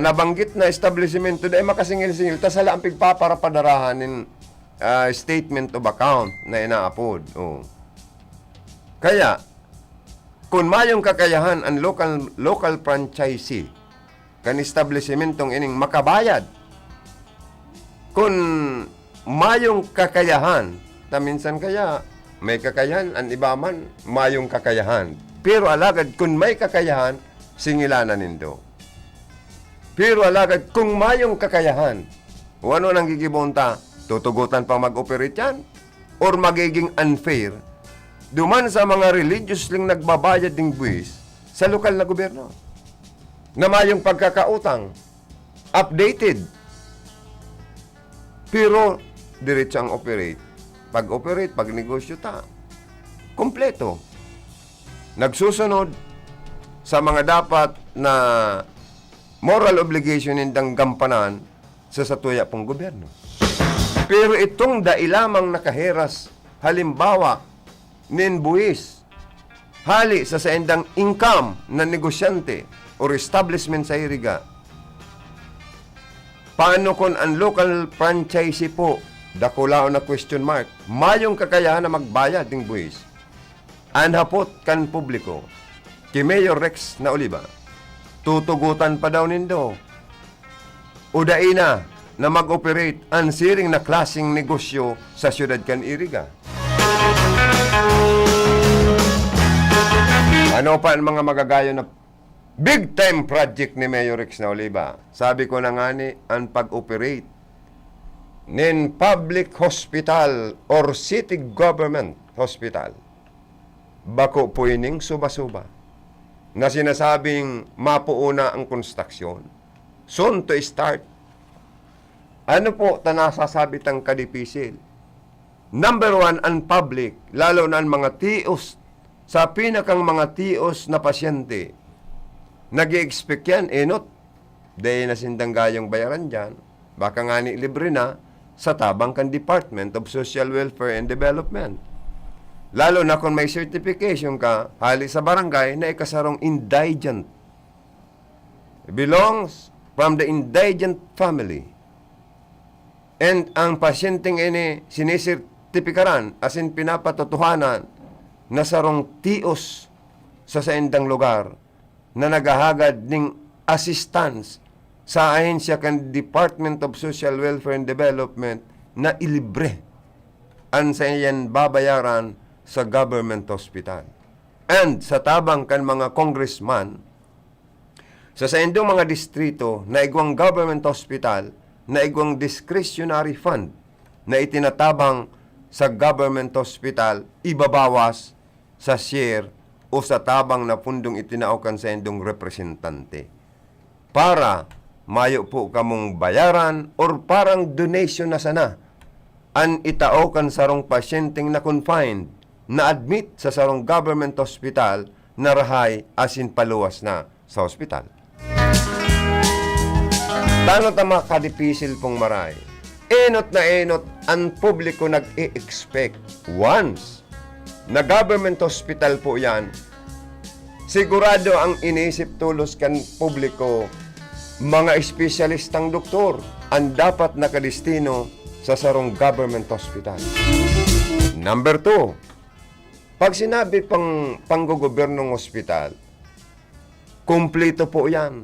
nabanggit na establisemento, dai makasingil-singil, ta sala ang pigpaparapadarahan nin, ah, statement of account na inaapod. Oh. Kaya, kun mayong kakayahan ang local, local franchisee kan establesimentong ining makabayad, kun mayong kakayahan, ta minsan kaya may kakayahan, an iba man mayong kakayahan. Pero alagad kun may kakayahan, singilanan nindo. Pero alagad kung mayong kakayahan, o ano nang gigibon ta, tutugotan pang mag-operate yan? Or magiging unfair duman sa mga religiously nagbabayad ning buwis sa lokal na gobyerno na mayong pagkakautang, updated, pero diretso ang operate. Pag-operate, pag negosyo ta, kompleto. Nagsusunod sa mga dapat na moral obligation nindang gampanan sa satuya pong gobyerno. Pero itong dai lamang nakaheras, halimbawa, nin buwis hali sa saindang income na negosyante or establishment sa Iriga, paano kun ang local franchisee po, dakulaon na question mark, mayong kakayahan na magbayad ning buwis? An hapot kan publiko ki Mayor Rex na Oliva, tutugotan pa daw nindo o dai na na mag-operate an siring na klaseng negosyo sa siyudad kan Iriga? Ano pa an mga magagayon na big time project ni Mayor Rex na Oliva? Sabi ko na ngani, an pag-operate nin public hospital or city government hospital, bako pwedeng suba-suba na sinasabing mapuuna ang konstruksyon. Soon to start. Ano po ta nasasabi tang kadipisil? Number one, ang public, lalo na ang mga tios, sa pinakang mga tios na pasyente, nag-i-expect yan, enot, dai na sindang gayong bayaran dyan. Baka ngani libre na, sa tabang kan Department of Social Welfare and Development. Lalo na kung may certification ka, hali sa barangay na ikasarong indigent. Belongs from the indigent family. And ang pasyenteng ini sinisertipikaran, asin pinapatotohanan na sarong tios sa saindang lugar na naghahagad ning assistance sa ahensya kan Department of Social Welfare and Development na ilibre an saiyan babayaran sa government hospital. And sa tabang kan mga congressman, sa saindong mga distrito na igwang government hospital, na igwang discretionary fund na itinatabang sa government hospital, ibabawas sa share o sa tabang na pundong itinao kan saindong representante. Para mayo po kamong bayaran or parang donation na sana an itao kan sarong pasyenteng na-confined, na-admit sa sarong government hospital na rahay asin paluwas na sa hospital. Tano ta makadipisil pong maray. Enot na enot an publiko nag-e-expect once na government hospital po yan, sigurado ang iniisip tolos kan publiko, mga espesyalistang doktor an dapat nakadestino sa sarong government hospital. Number two, pag sinabi pang panggogobernong hospital, kumpleto po yan.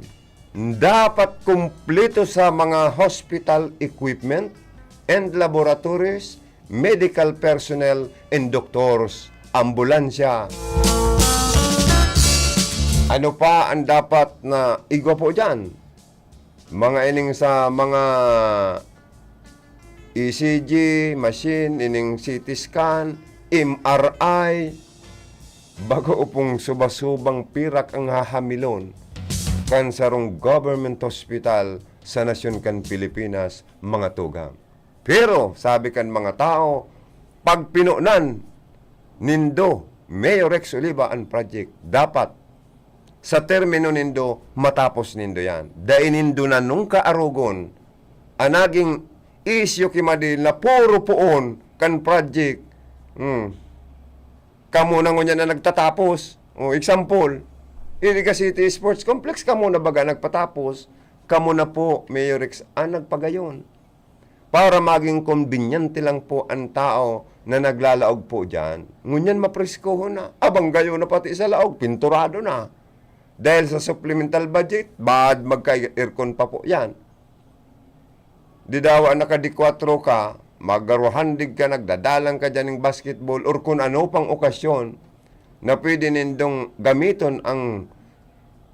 Dapat kumpleto sa mga hospital equipment and laboratories, medical personnel and doctors, ambulansya. Ano pa ang dapat na igwa po dyan? Mga ining sa mga E C G machine, ining C T scan, M R I, bago pong suba-subang pirak ang hahamilon kan sarong government hospital sa nasyon kan Pilipinas, mga tugang. Pero, sabi kan mga tao, pag pinonan nindo, Mayor Rex Oliva, an project, dapat sa termino nindo, matapos nindo yan. Dai nindo na nung kaarogon an naging isyu ki Madil na puro poon kan project. Hmm. Kamo na ngunyan na nagtatapos. O, example, Iriga City Sports Complex, kamo na baga nagpatapos. Kamo na po, Mayor Rex, ang nagpagayon. Para maging kombinyante lang po ang tao na naglalaog po diyan. Ngunyan mapreskohon na. Abang gayo na pati sa laog, pinturado na. Dahil sa supplemental budget, baad magka-aircon pa po yan. Di dawa naka-D kwatro ka, magaruhandig ka, nagdadalan ka dyan ng basketball, or kung ano pang okasyon na pwede nindong gamiton ang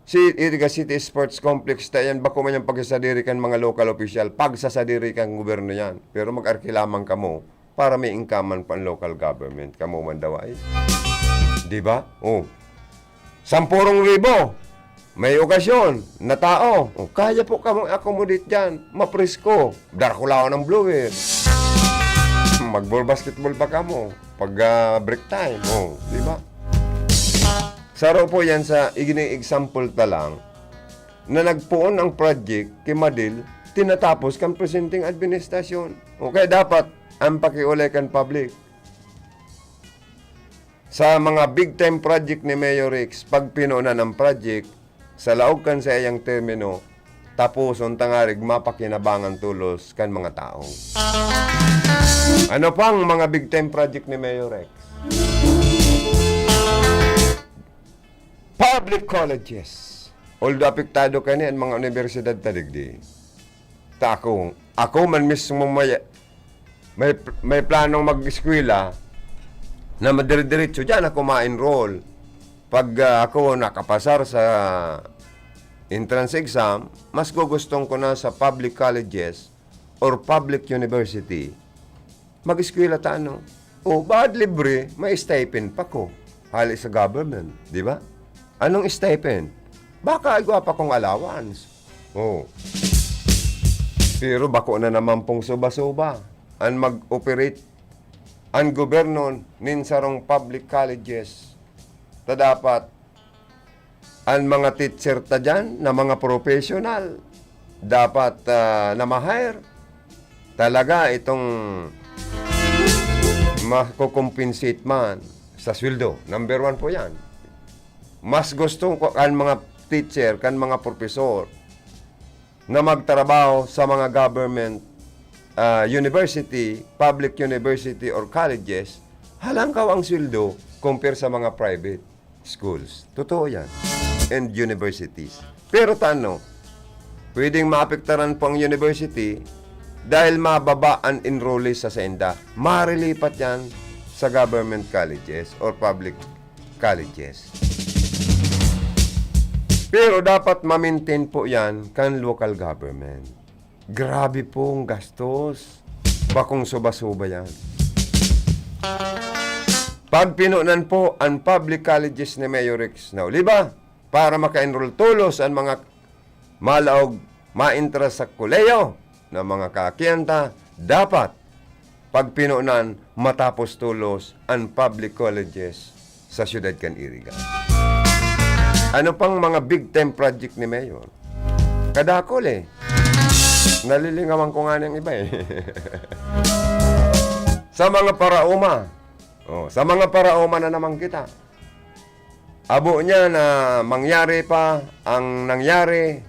si Iriga City Sports Complex, ta yan, bako man yung pagsasadiri kan mga local official, pagsasadiri kan gobyerno yan. Pero mag-arki lamang kamo para may inkaman pa ang local government. Kamo man daw ay. Di ba? Oh. Sampurong ribo. May okasyon na tao. Oh, kaya po kamo accommodate dyan. Mapresko. Darakulawan ng blower. Magball basketball pa kamo pag ah, break time. Oh, di ba? Saro po yan sa igini example ta lang na nagpoon ang project ki Madil, tinatapos kan presenteng administrasyon. O kaya dapat ang pakiulay kan public. Sa mga big time project ni Mayor Rex, pag pinunan ang project, sa laog kan saiyang termino, taposon tangarig mapakinabangan tolos kan mga tao. Ano pang mga big time project ni Mayor Rex? Public colleges. Although apektado kani an mga unibersidad ta digdi. Ta ako, ako man mismo may, may, may planong mag-eskwela na madire-diretso diyan ako ma-enroll. Pag ah, ako nakapasar sa entrance exam, mas gugustong ko na sa public colleges or public university. Mag-eskwela ta, ano? O, baad libre, may stipend pa ko. Hali sa government, di ba? Anong stipend? Baka igwa pa kong allowance. Oh. Pero bako na naman pong suba-suba an mag-operate an gobyerno nin sarong public colleges. Ta dapat an mga teacher ta diyan na mga professional dapat ah, na ma-hire. Talaga itong makukompensate man sa sweldo. Number one po yan. Mas gusto ko kan mga teacher, kan mga professor na magtrabaho sa mga government ah, university, public university or colleges, halangkaw ang sweldo compare sa mga private schools. Totoo yan. And universities. Pero tano, pwedeng maapektaran po ang university dahil mababa ang enrollees sa sainda. Marilipat yan sa government colleges or public colleges. Pero dapat ma-maintain po yan kan local government. Grabe pong gastos. Bakong suba-suba yan. Pagpinonan po ang public colleges ni Mayor Rex na Oliva para maka-enroll tolos ang mga malaog maentra sa kolehiyo na mga kaakihan ta, dapat pagpinonan matapos tolos an public colleges sa siyudad kan Iriga. Ano pang mga big time project ni Mayor? Kadakol eh. Nalilingawan ko nga ng iba eh. Sa mga paraoma. Oh, sa mga paraoma na naman kita. Abo niya na mangyari pa ang nangyari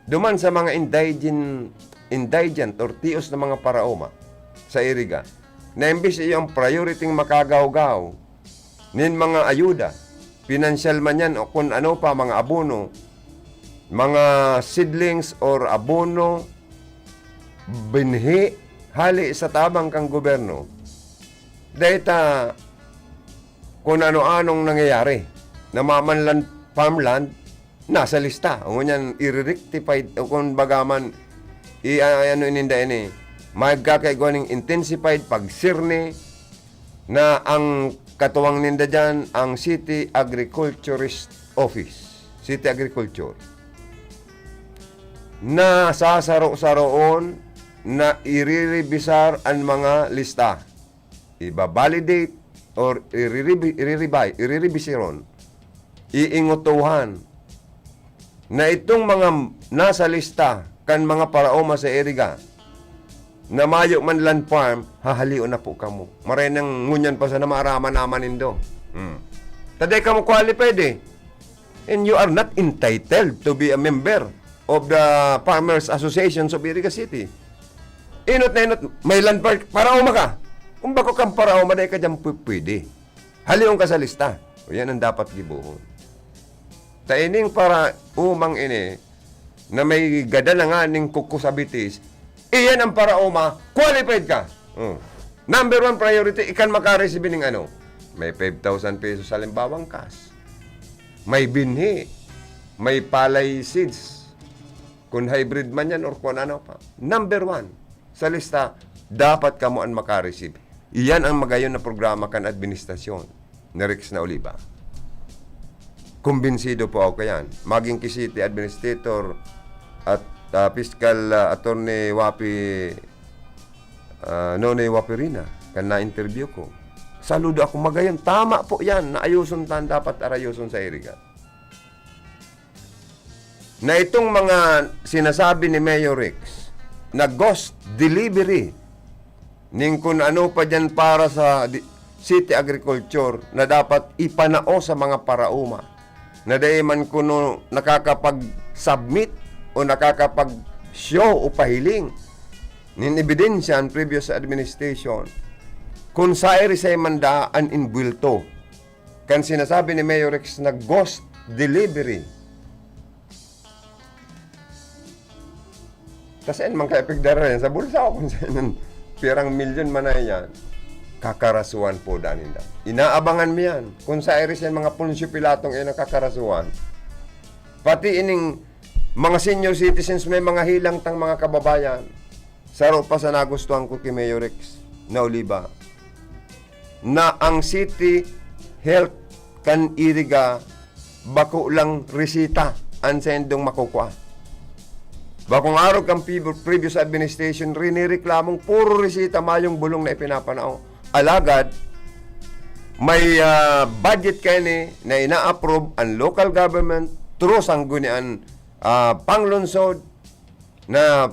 duman sa mga indigen-, indigent or tios na mga paraoma sa Iriga, na imbis iyo ang priority makagawgaw nin mga ayuda, pinansyal man yan o kun ano pa, mga abono, mga seedlings or abono, binhi, hali sa tabang kang gobyerno, dahil ta kung ano-anong nangyayari. Namamanlan farmland, nasa lista. O ngunyan, i-rectified, o kung baga man, i-, a-, ano ininda ini, magkakaigwa ning intensified pagsirni na ang katuwang ninda dyan, ang City Agriculturist Office, City Agriculture, na sasaro-saroon na iriribisar an mga lista, ibabalidate or iriribi-, iriribi-, iriribisiron, iingutuhan na itong mga nasa lista kan mga paraoma sa Iriga na mayo man land farm, hahalion na po kamo. Maray nang ngunyan pa sana maaraman naman nindo. Hmm. Taday kamo qualified eh. And you are not entitled to be a member of the Farmers Associations of Iriga City. Inot na inot, may land park, paraoma ka. Kung bako kang paraoma, dahil ka dyan pu-, pwede. Halion ka sa lista. O yan ang dapat gibohon. Ta ining paraomang ini, na may gada na nga ning kuko sa bitis, iyan ang paraoma, qualified ka. Oh. Number one priority, ikan makareceive ning ano. May five thousand pesos, halimbawang cash. May binhi. May palay seeds. Kung hybrid man yan or kung ano pa. Number one sa lista, dapat kamo an makareceive. Iyan ang magayon na programa kan administrasyon ni Rex na Oliva. Kumbinsido po ako kayan. Maging ki city administrator at, ah, fiscal, ah, attorney Wapi, ah, Nonoy Wapirina, kan na-interview ko. Saludo ako, magayon. Tama po yan. Naayuson tan dapat arayoson sa Iriga. Na itong mga sinasabi ni Mayor Rex na ghost delivery ning kun ano pa dyan para sa di-, city agriculture na dapat ipanao sa mga paraoma na dai man kuno nakakapag-submit o nakakapag-show o pahiling nin ebidensya ang previous administration kung sairi sa manda an inbuwelto kan sinasabi ni Mayor Rex na ghost delivery. Tas yan, man kaya pigdara yan sa bulsa ko kung saan pirang milyon man na yan. Kakarasuhan po, daninda. Inaabangan mo yan. Kung sa iris yan, mga Poncio Pilatong yan ang kakarasuhan. Pati ining mga senior citizens, may mga hilang tang mga kababayan. Saro pa sa nagustuhan ko ki Mayor Rex na Oliva, na ang City Health kan Iriga bako lang resita an saindong makukua. Bakong arog kan pibo-, previous administration, rinireklamong puro resita, mayong bulong na ipinapanao. Alagad, may, ah, budget kaini na ina-approve ang local government through sanggunian, ah, panglungsod na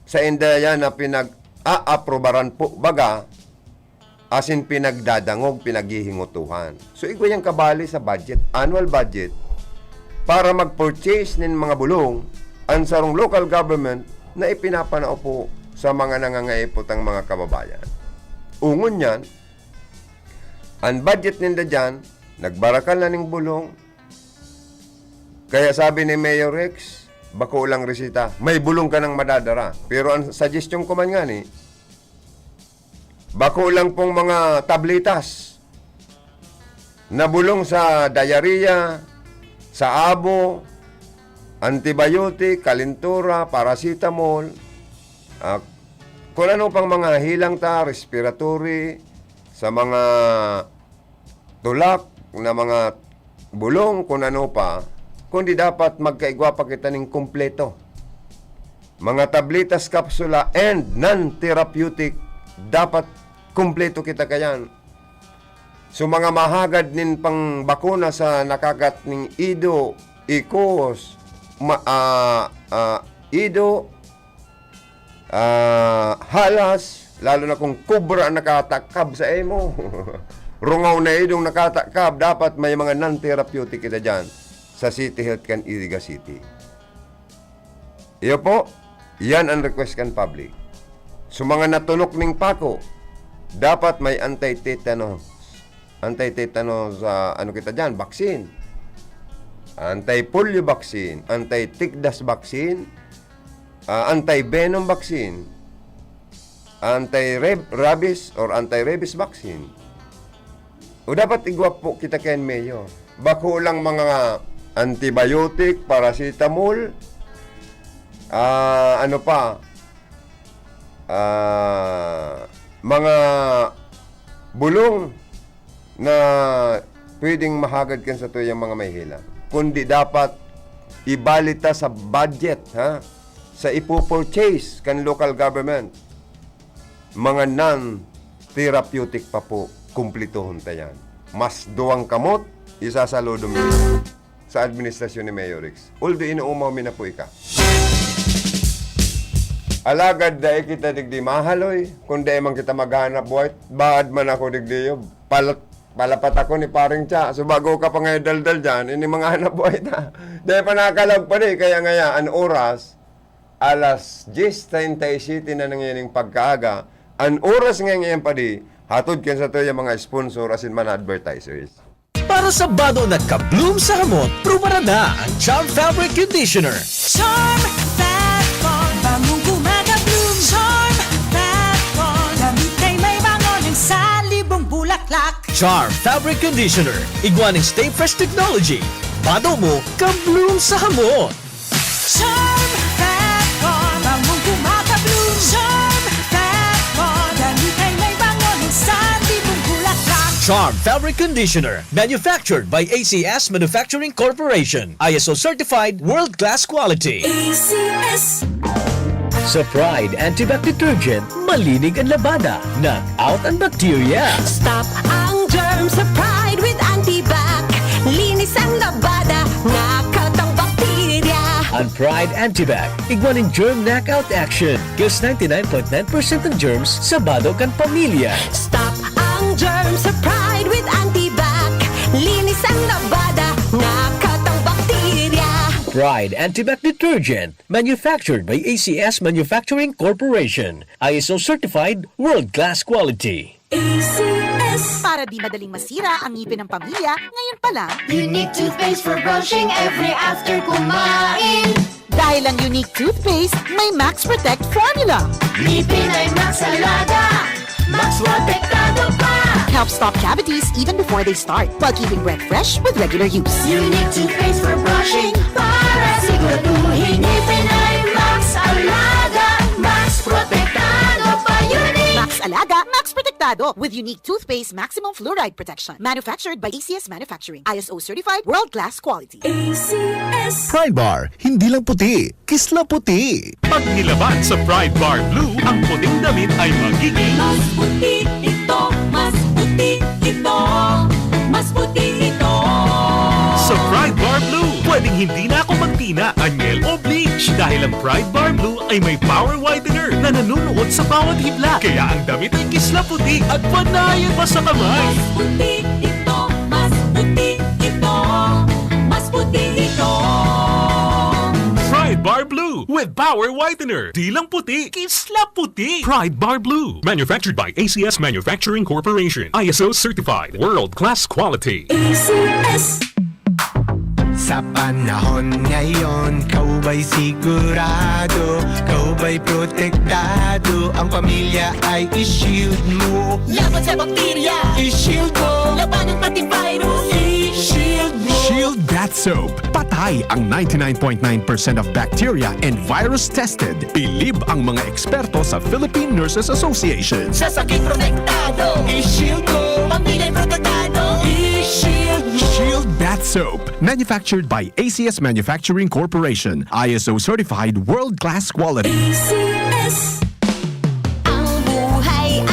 sainda yan na pinag-aaprobaran po, baga, asin pinagdadangog, pinaghihingutuhan. So, igwa yang kabali sa budget, annual budget, para mag-purchase nin mga bulong ang sarong local government na ipinapanao po sa mga nangangaipo tang mga kababayan. Ungon yan, ang budget ninda dyan, nagbarakal na ning bulong. Kaya sabi ni Mayor Rex, bako lang resita, may bulong ka nang madadara. Pero ang suggestion ko man ngani, bako lang pong mga tabletas na bulong sa diarrhea, sa abo, antibiotic, kalentura, paracetamol, ah, kung ano pang mga hilang ta, respiratory, sa mga tulak na mga bulong, kung ano pa, kundi dapat magkaigwa pa kita ning kumpleto. Mga tabletas, kapsula, and non-therapeutic dapat kumpleto kita kayan. So, mga mahagad nin pangbakuna sa nakagat ning ido, ikos, ma-, ah, ah, ido, ah, halas, lalo na kung kubra ang nakatakab sa imo. Rungaw na idong nakatakab, dapat may mga non-therapeutic kita dyan sa City Health kan Iriga City. Iyo po, yan ang request kan public. So, mga natunok ning pako, dapat may anti-tetanus. Anti-tetanus, ah, ano kita dyan? Vaccine. Anti-polio vaccine, anti-tigdas vaccine, ah, anti-venom vaccine, anti-rab-, rabies or anti-rabies vaccine. O dapat igwa po kita kayan, Mayor. Bako lang mga antibiotic, paracetamol, ah, ano pa, ah, mga bulong na pwedeng mahagad kan satuyang mga may hila. Kundi dapat ibali ta sa budget, ha? Sa ipo-purchase kan local government. Mga non-therapeutic pa po, kumplituhon ta yan. Mas duwang kamot, isasaludo mi sa administrasyon ni Mayor Rix. Although inuumaw mi na po ika. Alagad dai kita digdi mahaloy, kung dai man kita maghanap buhay, baad man ako digdi, yo. Palat-, palapat ako ni Paring Cha. So, bago ka pa ngayon daldal dyan, ini mga hanap buhay ta. Dai pa nakakalag pa di, kaya ngaya, an oras, alas diyes treinta y siete na nangyaning pagkaaga, an oras nga ngayon pa di, hatod kan satuyang mga sponsor asin mga advertisers. Para sa bado na ka-bloom sa hamot, prubarada ang Charm Fabric Conditioner. Charm Fat Con, bangong gumagabloom. Charm Fat Con, damit ay may bango ng salibong bulaklak. Charm Fabric Conditioner, igwa ning Stay Fresh Technology. Bado mo, ka-bloom sa hamot. Charm Fat Con, bangong gumagabloom. Charm Fat Con, damit ay may bango ng salibong bulaklak. Charm Fabric Conditioner, manufactured by A C S Manufacturing Corporation. I S O certified, world-class quality. A C S. Sa Pride Antibac Detergent, malinig ang labada, knock out ang bakterya. Stop ang germ sa Pride with Antibac. Linis ang labada, knock out ang bakterya. Ang Pride Antibac, igwa nin germ knockout action. Kills ninety-nine point nine percent ng germs sa bado kan pamilya. Stop ang germ sa Pride with Antibac. Linis ang labada, knock out ang bakterya. Pride Antibac Detergent, manufactured by A C S Manufacturing Corporation. I S O certified, world-class quality. A C S. Para di madaling masira ang ngipin ng pamilya, ngayon pa lang. Unique toothpaste for brushing every after kumain. Dahil ang Unique toothpaste, may Max Protect formula. Ngipin ay Max Alaga, Max Protektado pa. Helps stop cavities even before they start, while keeping breath fresh with regular use. Unique toothpaste for brushing, para siguraduhin ngipin ay Max Alaga, Max Protektado pa. Unique Max Alaga, Max Protektado, with Unique toothpaste maximum fluoride protection. Manufactured by A C S Manufacturing. I S O certified, world-class quality. A C S. Pride Bar, hindi lang puti, kisla puti. Pag nilaban sa Pride Bar Blue, ang puting damit ay magiging mas puti ito, mas puti ito, mas puti ito. Sa Pride Bar Blue, pwedeng hindi na ako magtina, anyel o bleach dahil ang Pride Bar Blue ay may power whitener na nanunuot sa bawat hibla. Kaya ang damit ay kisla puti at panayan pa sa kamay. Mas puti ito, mas puti ito, mas puti ito. Pride Bar Blue with Power Whitener. Di lang puti, kisla puti. Pride Bar Blue. Manufactured by A C S Manufacturing Corporation. I S O certified. World class quality. A C S. Sa panahon ngayon, ikaw ba'y sigurado? Ikaw ba'y protektado? Ang pamilya ay i-shield mo. Laban sa bakterya, i-shield mo. Labanan pati virus, i-shield mo. Shield Bath Soap. Patay ang ninety-nine point nine percent of bacteria and virus tested. Bilib ang mga eksperto sa Philippine Nurses Association. Sa sakit protektado, i-shield mo. Pamilya protektado, i-shield mo. Shield Bath Soap. Manufactured by A C S Manufacturing Corporation. I S O certified, world-class quality. A C S. Ang buhay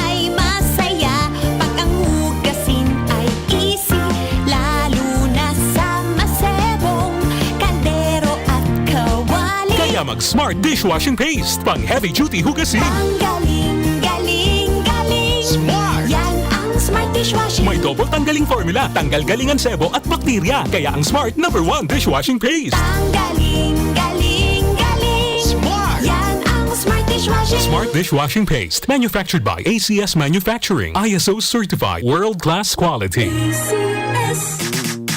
Mag Smart Dishwashing Paste, pang heavy duty hugasin. Ang galing, galing, galing. Smart! Yan ang Smart Dishwashing. May double tanggaling formula, tanggal galing ang sebo at bakterya. Kaya ang Smart number one dishwashing paste. Ang galing, galing, galing. Smart! Yan ang Smart Dishwashing. Smart Dishwashing Paste, manufactured by A C S Manufacturing, I S O certified, world class quality. A C S.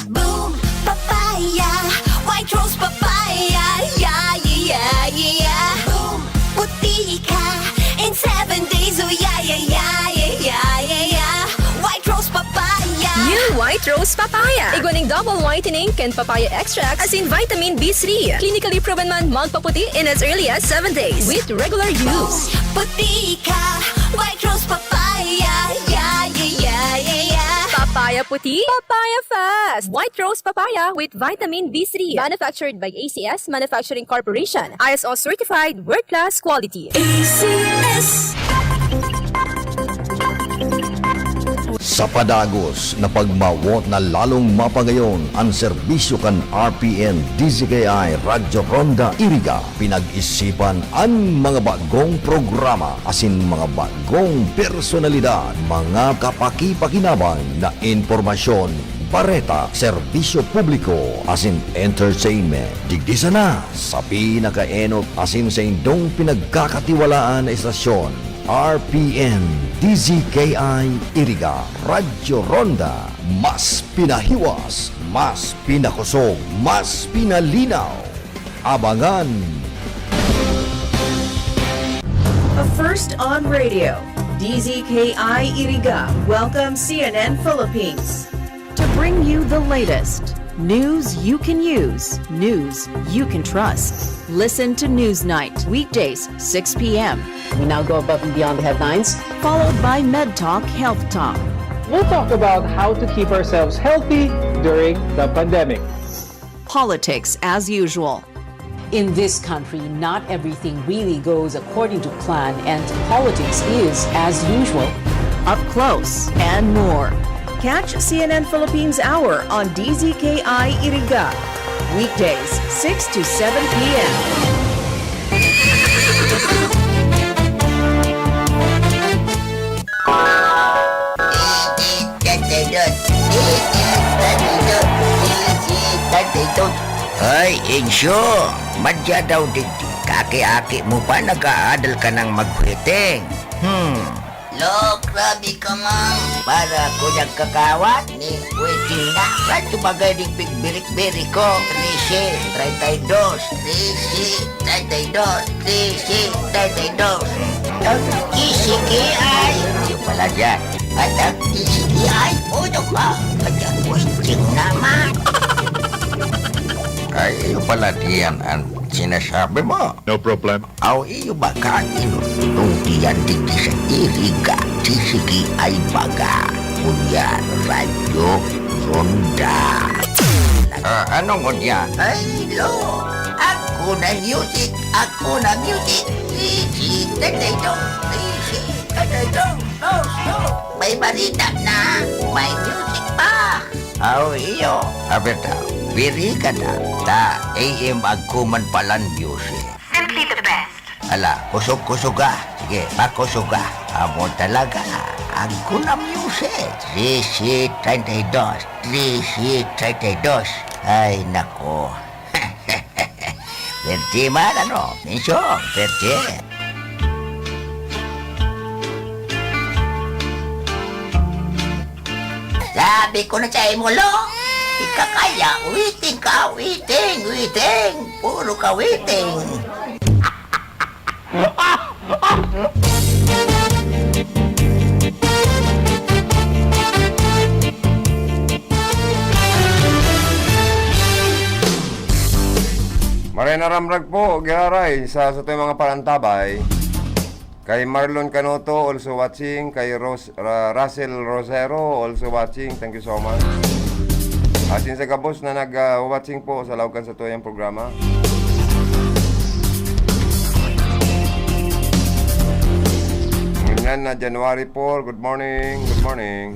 Boom, papaya, white rose papaya, yeah, yeah, yeah, yeah. Boom, puti ka in seven days, oh yeah, yeah, yeah. White rose papaya. New White Rose Papaya. Igwa ning double whitening kan papaya extract asin vitamin B three. Clinically proven man magpaputi in as early as seven days with regular use. Puti ka, white rose papaya, yeah, yeah, yeah, yeah, yeah. Papaya puti, papaya fast. White Rose Papaya with vitamin B three. Manufactured by A C S Manufacturing Corporation. I S O certified, world class quality. A C S. Sa padagos na pagmawot na lalong mapangayon an serbisyo kan R P N D Z K I Radyo Ronda Iriga, pinag-isipan an mga bagong programa asin mga bagong personalidad, mga kapakipakinabang na impormasyon, bareta, serbisyo publiko, asin entertainment. Digdi sana sa pinakaenot asin saindong pinagkakatiwalaan na estasyon, R P N D Z K I Iriga, Radyo Ronda, mas pinahiwas, mas pinakosog, mas pinalinaw. Abangan! A first on radio, D Z K I Iriga welcomes C N N Philippines to bring you the latest news you can use, news you can trust. Listen to Newsnight, weekdays, six p.m. We now go above and beyond the headlines, followed by Med Talk Health Talk. We'll talk about how to keep ourselves healthy during the pandemic. Politics as usual. In this country, not everything really goes according to plan, and politics is as usual. Up close and more. Catch C N N Philippines Hour on D Z K I Iriga, weekdays, six to seven p.m. Ay, Insyo, madya daw digdi. Kaki-aki mo pa, nag-aadal ka nang magwaiting. Hmm. Lo, grabe ka, Mang. Para ako nagkakawat ni waiting na. Saan tumagay ding pigbirik-birik ko? Trese, treinta y dos, trese, treinta y dos, trese, treinta y dos. Ang T C K I. Yung pala dyan. At ang T C K I, uno ka. At ang waiting naman. Ay, yung pala diyan ang sinasabi mo. No problem. Aw, iyo ba ka inututi yan digdi sa Iriga, T C K I baga? Ngunyan, Radyo Ronda. Ah, anong ngunyan? Ay, lo! Ako na music! Ako na music! Easy, tatay dong! Easy, tatay dong! No, no! May balita na! May music pa! Aw, iyo. Abi ta, biri ka na. Ta, A M agkuman palan music. Simply the best. Ala, kusog-kusog ka. Sige, pakusog ka. Amo talaga. Agko na music. Trese treinta y dos. Trese treinta y dos. Ay, nako. Pwerte man, ano? Insyo, pwerte. Sabi ko na sa imo, lo, di ka kaya, waiting ka, waiting, waiting. Puro ka waiting. Maray na ramrag po, giraray, sa, sa satong mga parantabay. Kay Marlon Canoto, also watching. Kay Ros-, Ra-, Russell Rosero, also watching. Thank you so much. Asin sa gabos na nag, ah, watching po sa laog kan satuyang programa. Ngunyan na January four, good morning, good morning.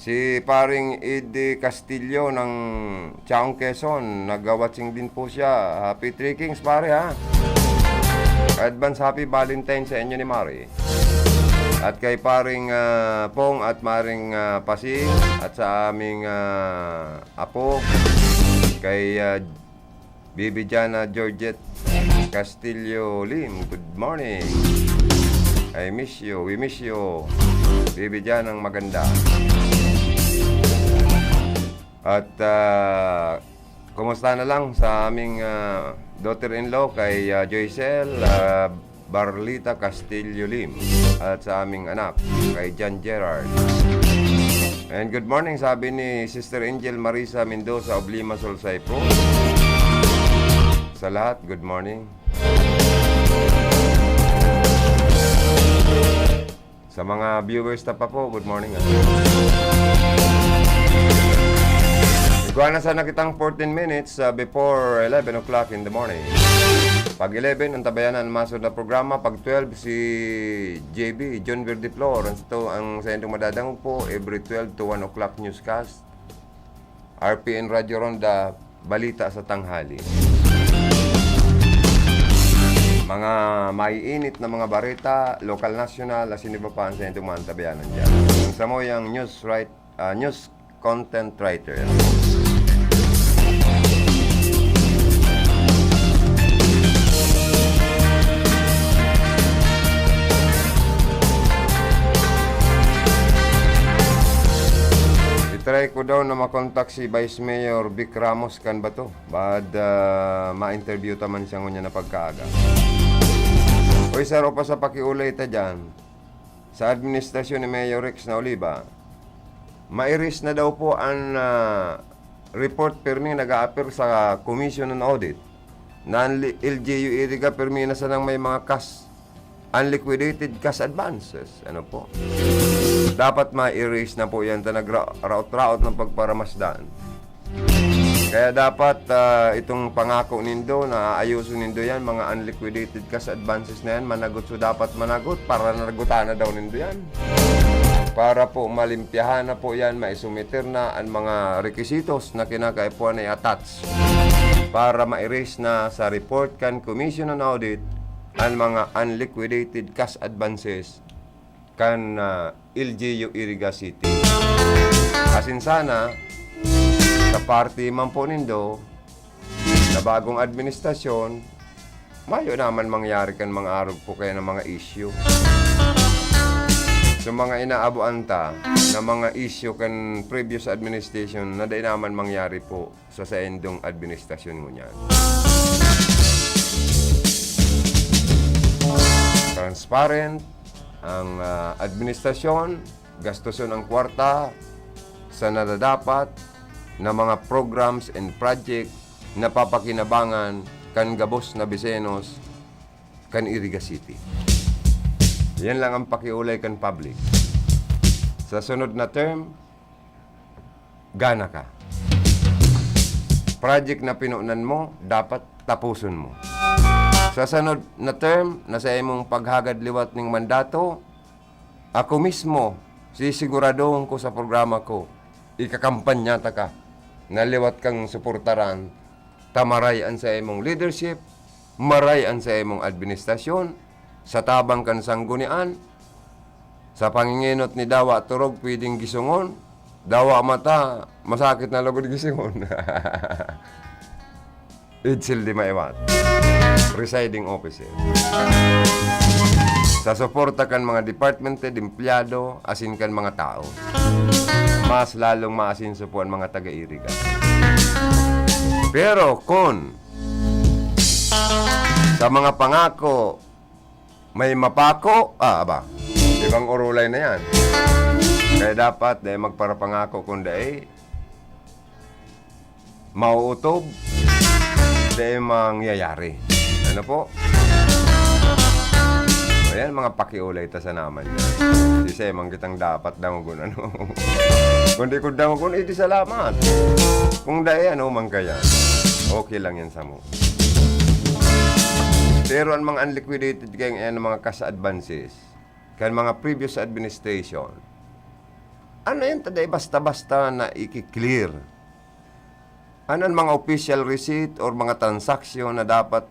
Si paring Eddie Castillo ng Chaong, Quezon, nagwa-watching din po siya. Happy Three Kings, pare, ha? Advance Happy Valentine sa inyo ni Mare. At kay paring, ah, Pong at Maring, ah, Pasi, at sa aming, ah, apo, kay, ah, Bibi Jana Georgette Castillo Lim, good morning. I miss you, we miss you. Bibi Jana ang maganda. At, ah, kumusta na lang sa aming, ah, daughter-in-law kay, ah, Joycel, ah, Barlita Castillo Lim, at sa aming anak, kay John Gerard. And good morning, sabi ni Sister Angel Marisa Mendoza of Lima, Solsay po. Sa lahat, good morning. Sa mga viewers ta pa po, good morning, ah. Igwa na sana kitang fourteen minutes, ah, before eleven o'clock in the morning. Pag eleven, ang tabayanan, masod na programa. Pag twelve, si J B, John Verde Flor. Ang, ang sa indong madadangog po, every twelve to one o'clock newscast. R P N Radyo Ronda, balita sa tanghali. Mga maiinit na mga bareta, lokal, nasyonal, asin iba pa ang sa indong mga antabayanan dyan. Ang samuyang news write-, ah, news content writer. I-try ko daw na makontak si Vice Mayor Vic Ramos kan Bato. Bad, ah, ma-interview ta man siya ngunyan na pagkaaga. Oy, saro pa sa pakiulay ta dyan. Sa administrasyon ni Mayor Rex na Oliva, ma-erase na daw po an, ah, report pirmi nag-a-appear sa Commission on Audit na an li-, L G U Iriga pirmi na sanang may mga cash, unliquidated cash advances. Ano po? Dapat ma-erase na po yan ta nagra-, raot-raot ng pagparamasdan. Kaya dapat, ah, itong pangako nindo na aayuson nindo yan, mga unliquidated cash advances na yan, managot so dapat managot, para naragotan na daw nindo yan. Para po malimpyahan na po yan, maisumiter na ang mga requisitos na kinakaipuhan na i-attach para ma-erase na sa report kan Commission on Audit ang mga unliquidated cash advances kan, ah, L G U Iriga City. Asin sana, sa parte man po nindo, na bagong administrasyon, mayo naman mangyari kan mga arog po kaya ng mga issue. So, mga inaabuan ta na mga issue kan previous administration na dai naman mangyari po sa saindong administrasyon ngunyan. Transparent ang, ah, administrasyon, gastuson ang kwarta sa nararapat na mga programs and project na papakinabangan kan gabos na Bisenos kan Iriga City. Yan lang ang pakiulay kan public. Sa sunod na term, gana ka. Project na pinunan mo, dapat tapuson mo. Sa sunod na term, na sa imong paghagad liwat ning mandato, ako mismo, sisiguradohon ko sa programa ko, ikakampanya ta ka na liwat kang suportaran, ta maray an sa imong leadership, maray an sa imong administrasyon, sa tabang kan sanggunian, sa pangingenot ni Dawa Turog pwedeng gisungon, Dawa Mata, masakit na lugod gisungon. Edsel de Maiwat, presiding officer. Sa suporta kan mga department head, empleyado, asin kan mga tao, mas lalong maasenso po an mga taga-Iriga. Pero kun sa mga pangako may mapako, ah, aba, ibang urulay na yan. Kaya dapat, dai magparapangako kun dai mauutob, dai mangyayari. Ano po? Ayan, mga pakiulay ta sa naman yan. Sisay man kitang dapat dangogon, ano? Kung di ko dangogon, edi salamat. Kung dai, ano man kaya? Okay lang yan samo. Pero ang mga unliquidated kaya, ayan, ang mga cash advances, kan mga previous administration, Ano yan, ta dai basta-basta na iki-clear? Ano an mga official receipt or mga transaksyon na dapat,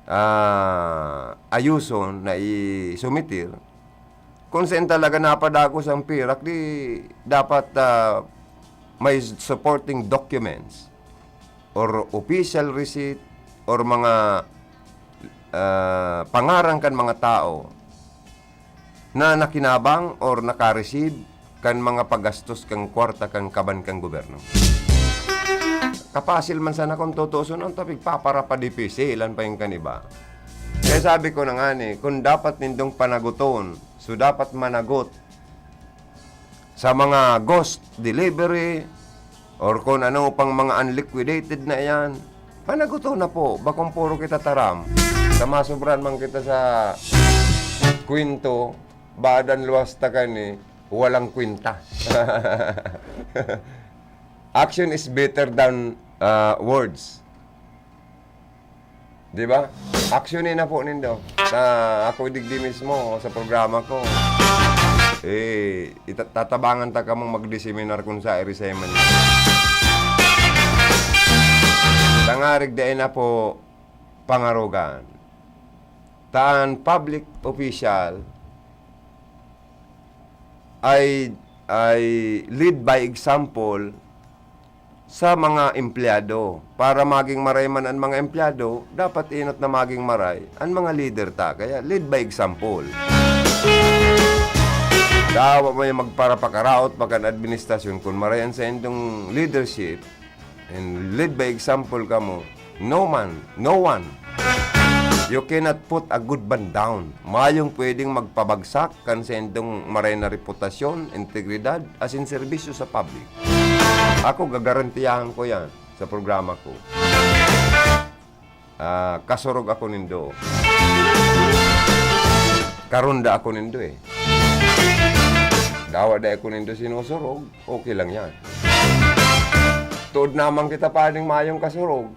ah, ayuson na isumitir? Kung saan talaga napadagos ang pirak, di dapat, ah, may supporting documents or official receipt or mga, ah, pangaran kan mga tao na nakinabang or naka-receive kan mga paggastos kan kwarta kan kaban kan gobyerno. Kapasil man sana kung tutuuson, ang topic, papara pa difisilan pa yung kaniba. Kaya sabi ko na nga ni, kung dapat nindong panaguton, so dapat managot sa mga ghost delivery, or kung ano pang mga unliquidated na iyan, panaguto na po, bakong puro kita taram. Sa masobrahan man kita sa kwento, badan luwas ta kani, walang kwenta. Action is better than, ah, words. Di ba? Aksyonin na po nindo. Na ako digdi mismo sa programa ko. Eh, ita-, tatabangan ta kamong magdiseminar kung sa iri sa man. Tangarig dai na po pangarogan. Taan public official ay, ay lead by example sa mga empleyado. Para maging maray man an mga empleyado, dapat enot na maging maray an mga leader ta. Kaya, lead by example. Dawa mo yung magparapakaraot pa kan administrasyon kun maray an saindong leadership and lead by example kamo. No man, no one. You cannot put a good man down. Mayong pwedeng magpabagsak kan saindong maray na reputasyon, integridad, asin serbisyo sa public. Ako, gagarantiyahan ko yan sa programa ko. Ah, kasurog ako nindo. Karunda ako nindo eh. Dawa dai ako nindo sinusurog, okay lang yan. Tuod naman kita pading mayong kasurog.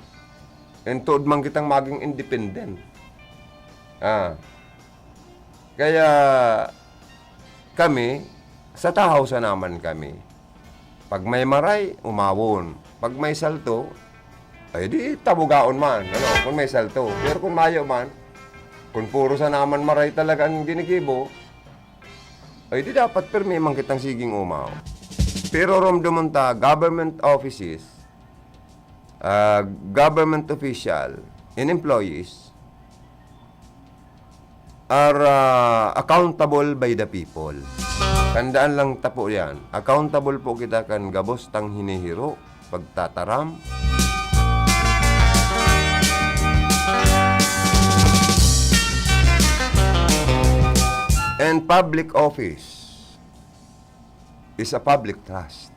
And tuod man kitang maging independent. Ah. Kaya kami, sa tahaw sa naman kami. Pag may maray, umawon. Pag may salto, ay di tabugaon man, ano, kung may salto. Pero kung mayo man, kung puro sa naman maray talaga ang ginigibo, ay di dapat pirmi man kitang siging umaw. Pero romdomon ta, government offices, ah, government official, and employees, are, ah, accountable by the people. Tandaan lang ta po yan. Accountable po kita kan gabos tang hinihiro, pagtataram. And public office is a public trust.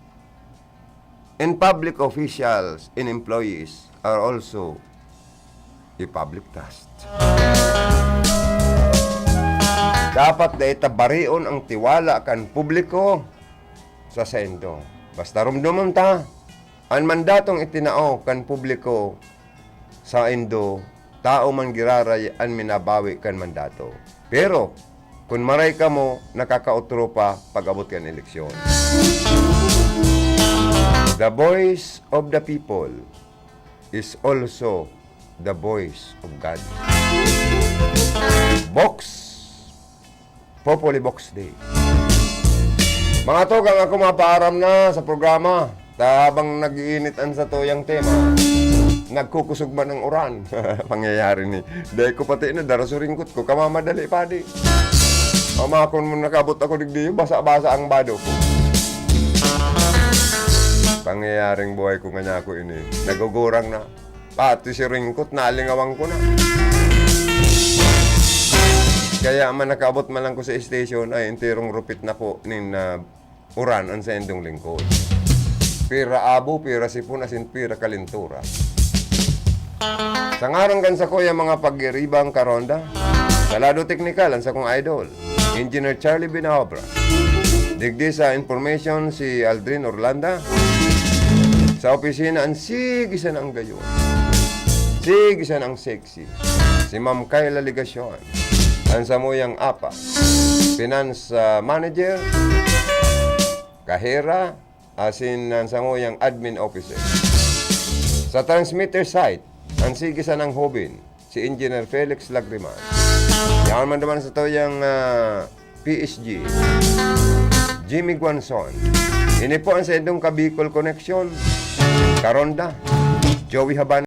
And public officials and employees are also a public trust. Dapat dai ta barion ang tiwala kan publiko sa saindo. Basta romdomon ta, an mandatong itinao kan publiko saindo, tao man giraray an minabawi kan mandato. Pero, kun maray kamo, nakakaotropa pag-abot kan eleksyon. The voice of the people is also the voice of God. Vox Populi Vox Dei. Mga tugang, ako mapaaram na sa programa. Ta habang nag-iinit an satuyang tema, nagkukusog man ang uran. Pangyayari ni, dai ko pati na dara sa ringkot ko, kamamadali padi. Amakon mo nakabot ako digdi, basa-basa ang bado ko. Pangyayaring buhay ko nga niya ako ini. Nagugurang na. Pati si ringkot, nalingawang ko na. Kaya man nakaabot man lang ko sa station, ay enterong rupit na po nin, ah, uran an saindong lingkod. Pira abo, pira sipon, asin pira kalintura. Sa ngaran kan sakuya mga pagiribang karonda, sa lado teknikal, ang sakong idol, Engineer Charlie Binaobra. Digdi sa information si Aldrin Orlanda. Sa opisina, ang sige sana ang gayon. Sige sana ang sexy. Si Ma'am Kayla Legacion, ang samuyang apa, finance, ah, manager, Kahera, asin an sanguyang admin officer. Sa transmitter site, an sige sanang hobin, si Engineer Felix Lagrimas. Yaon man naman sa tuyang, ah, P S G, Jimmy Guanzon. Ini po ang sa indong Kabicol Connection. Karonda, Joey Haban.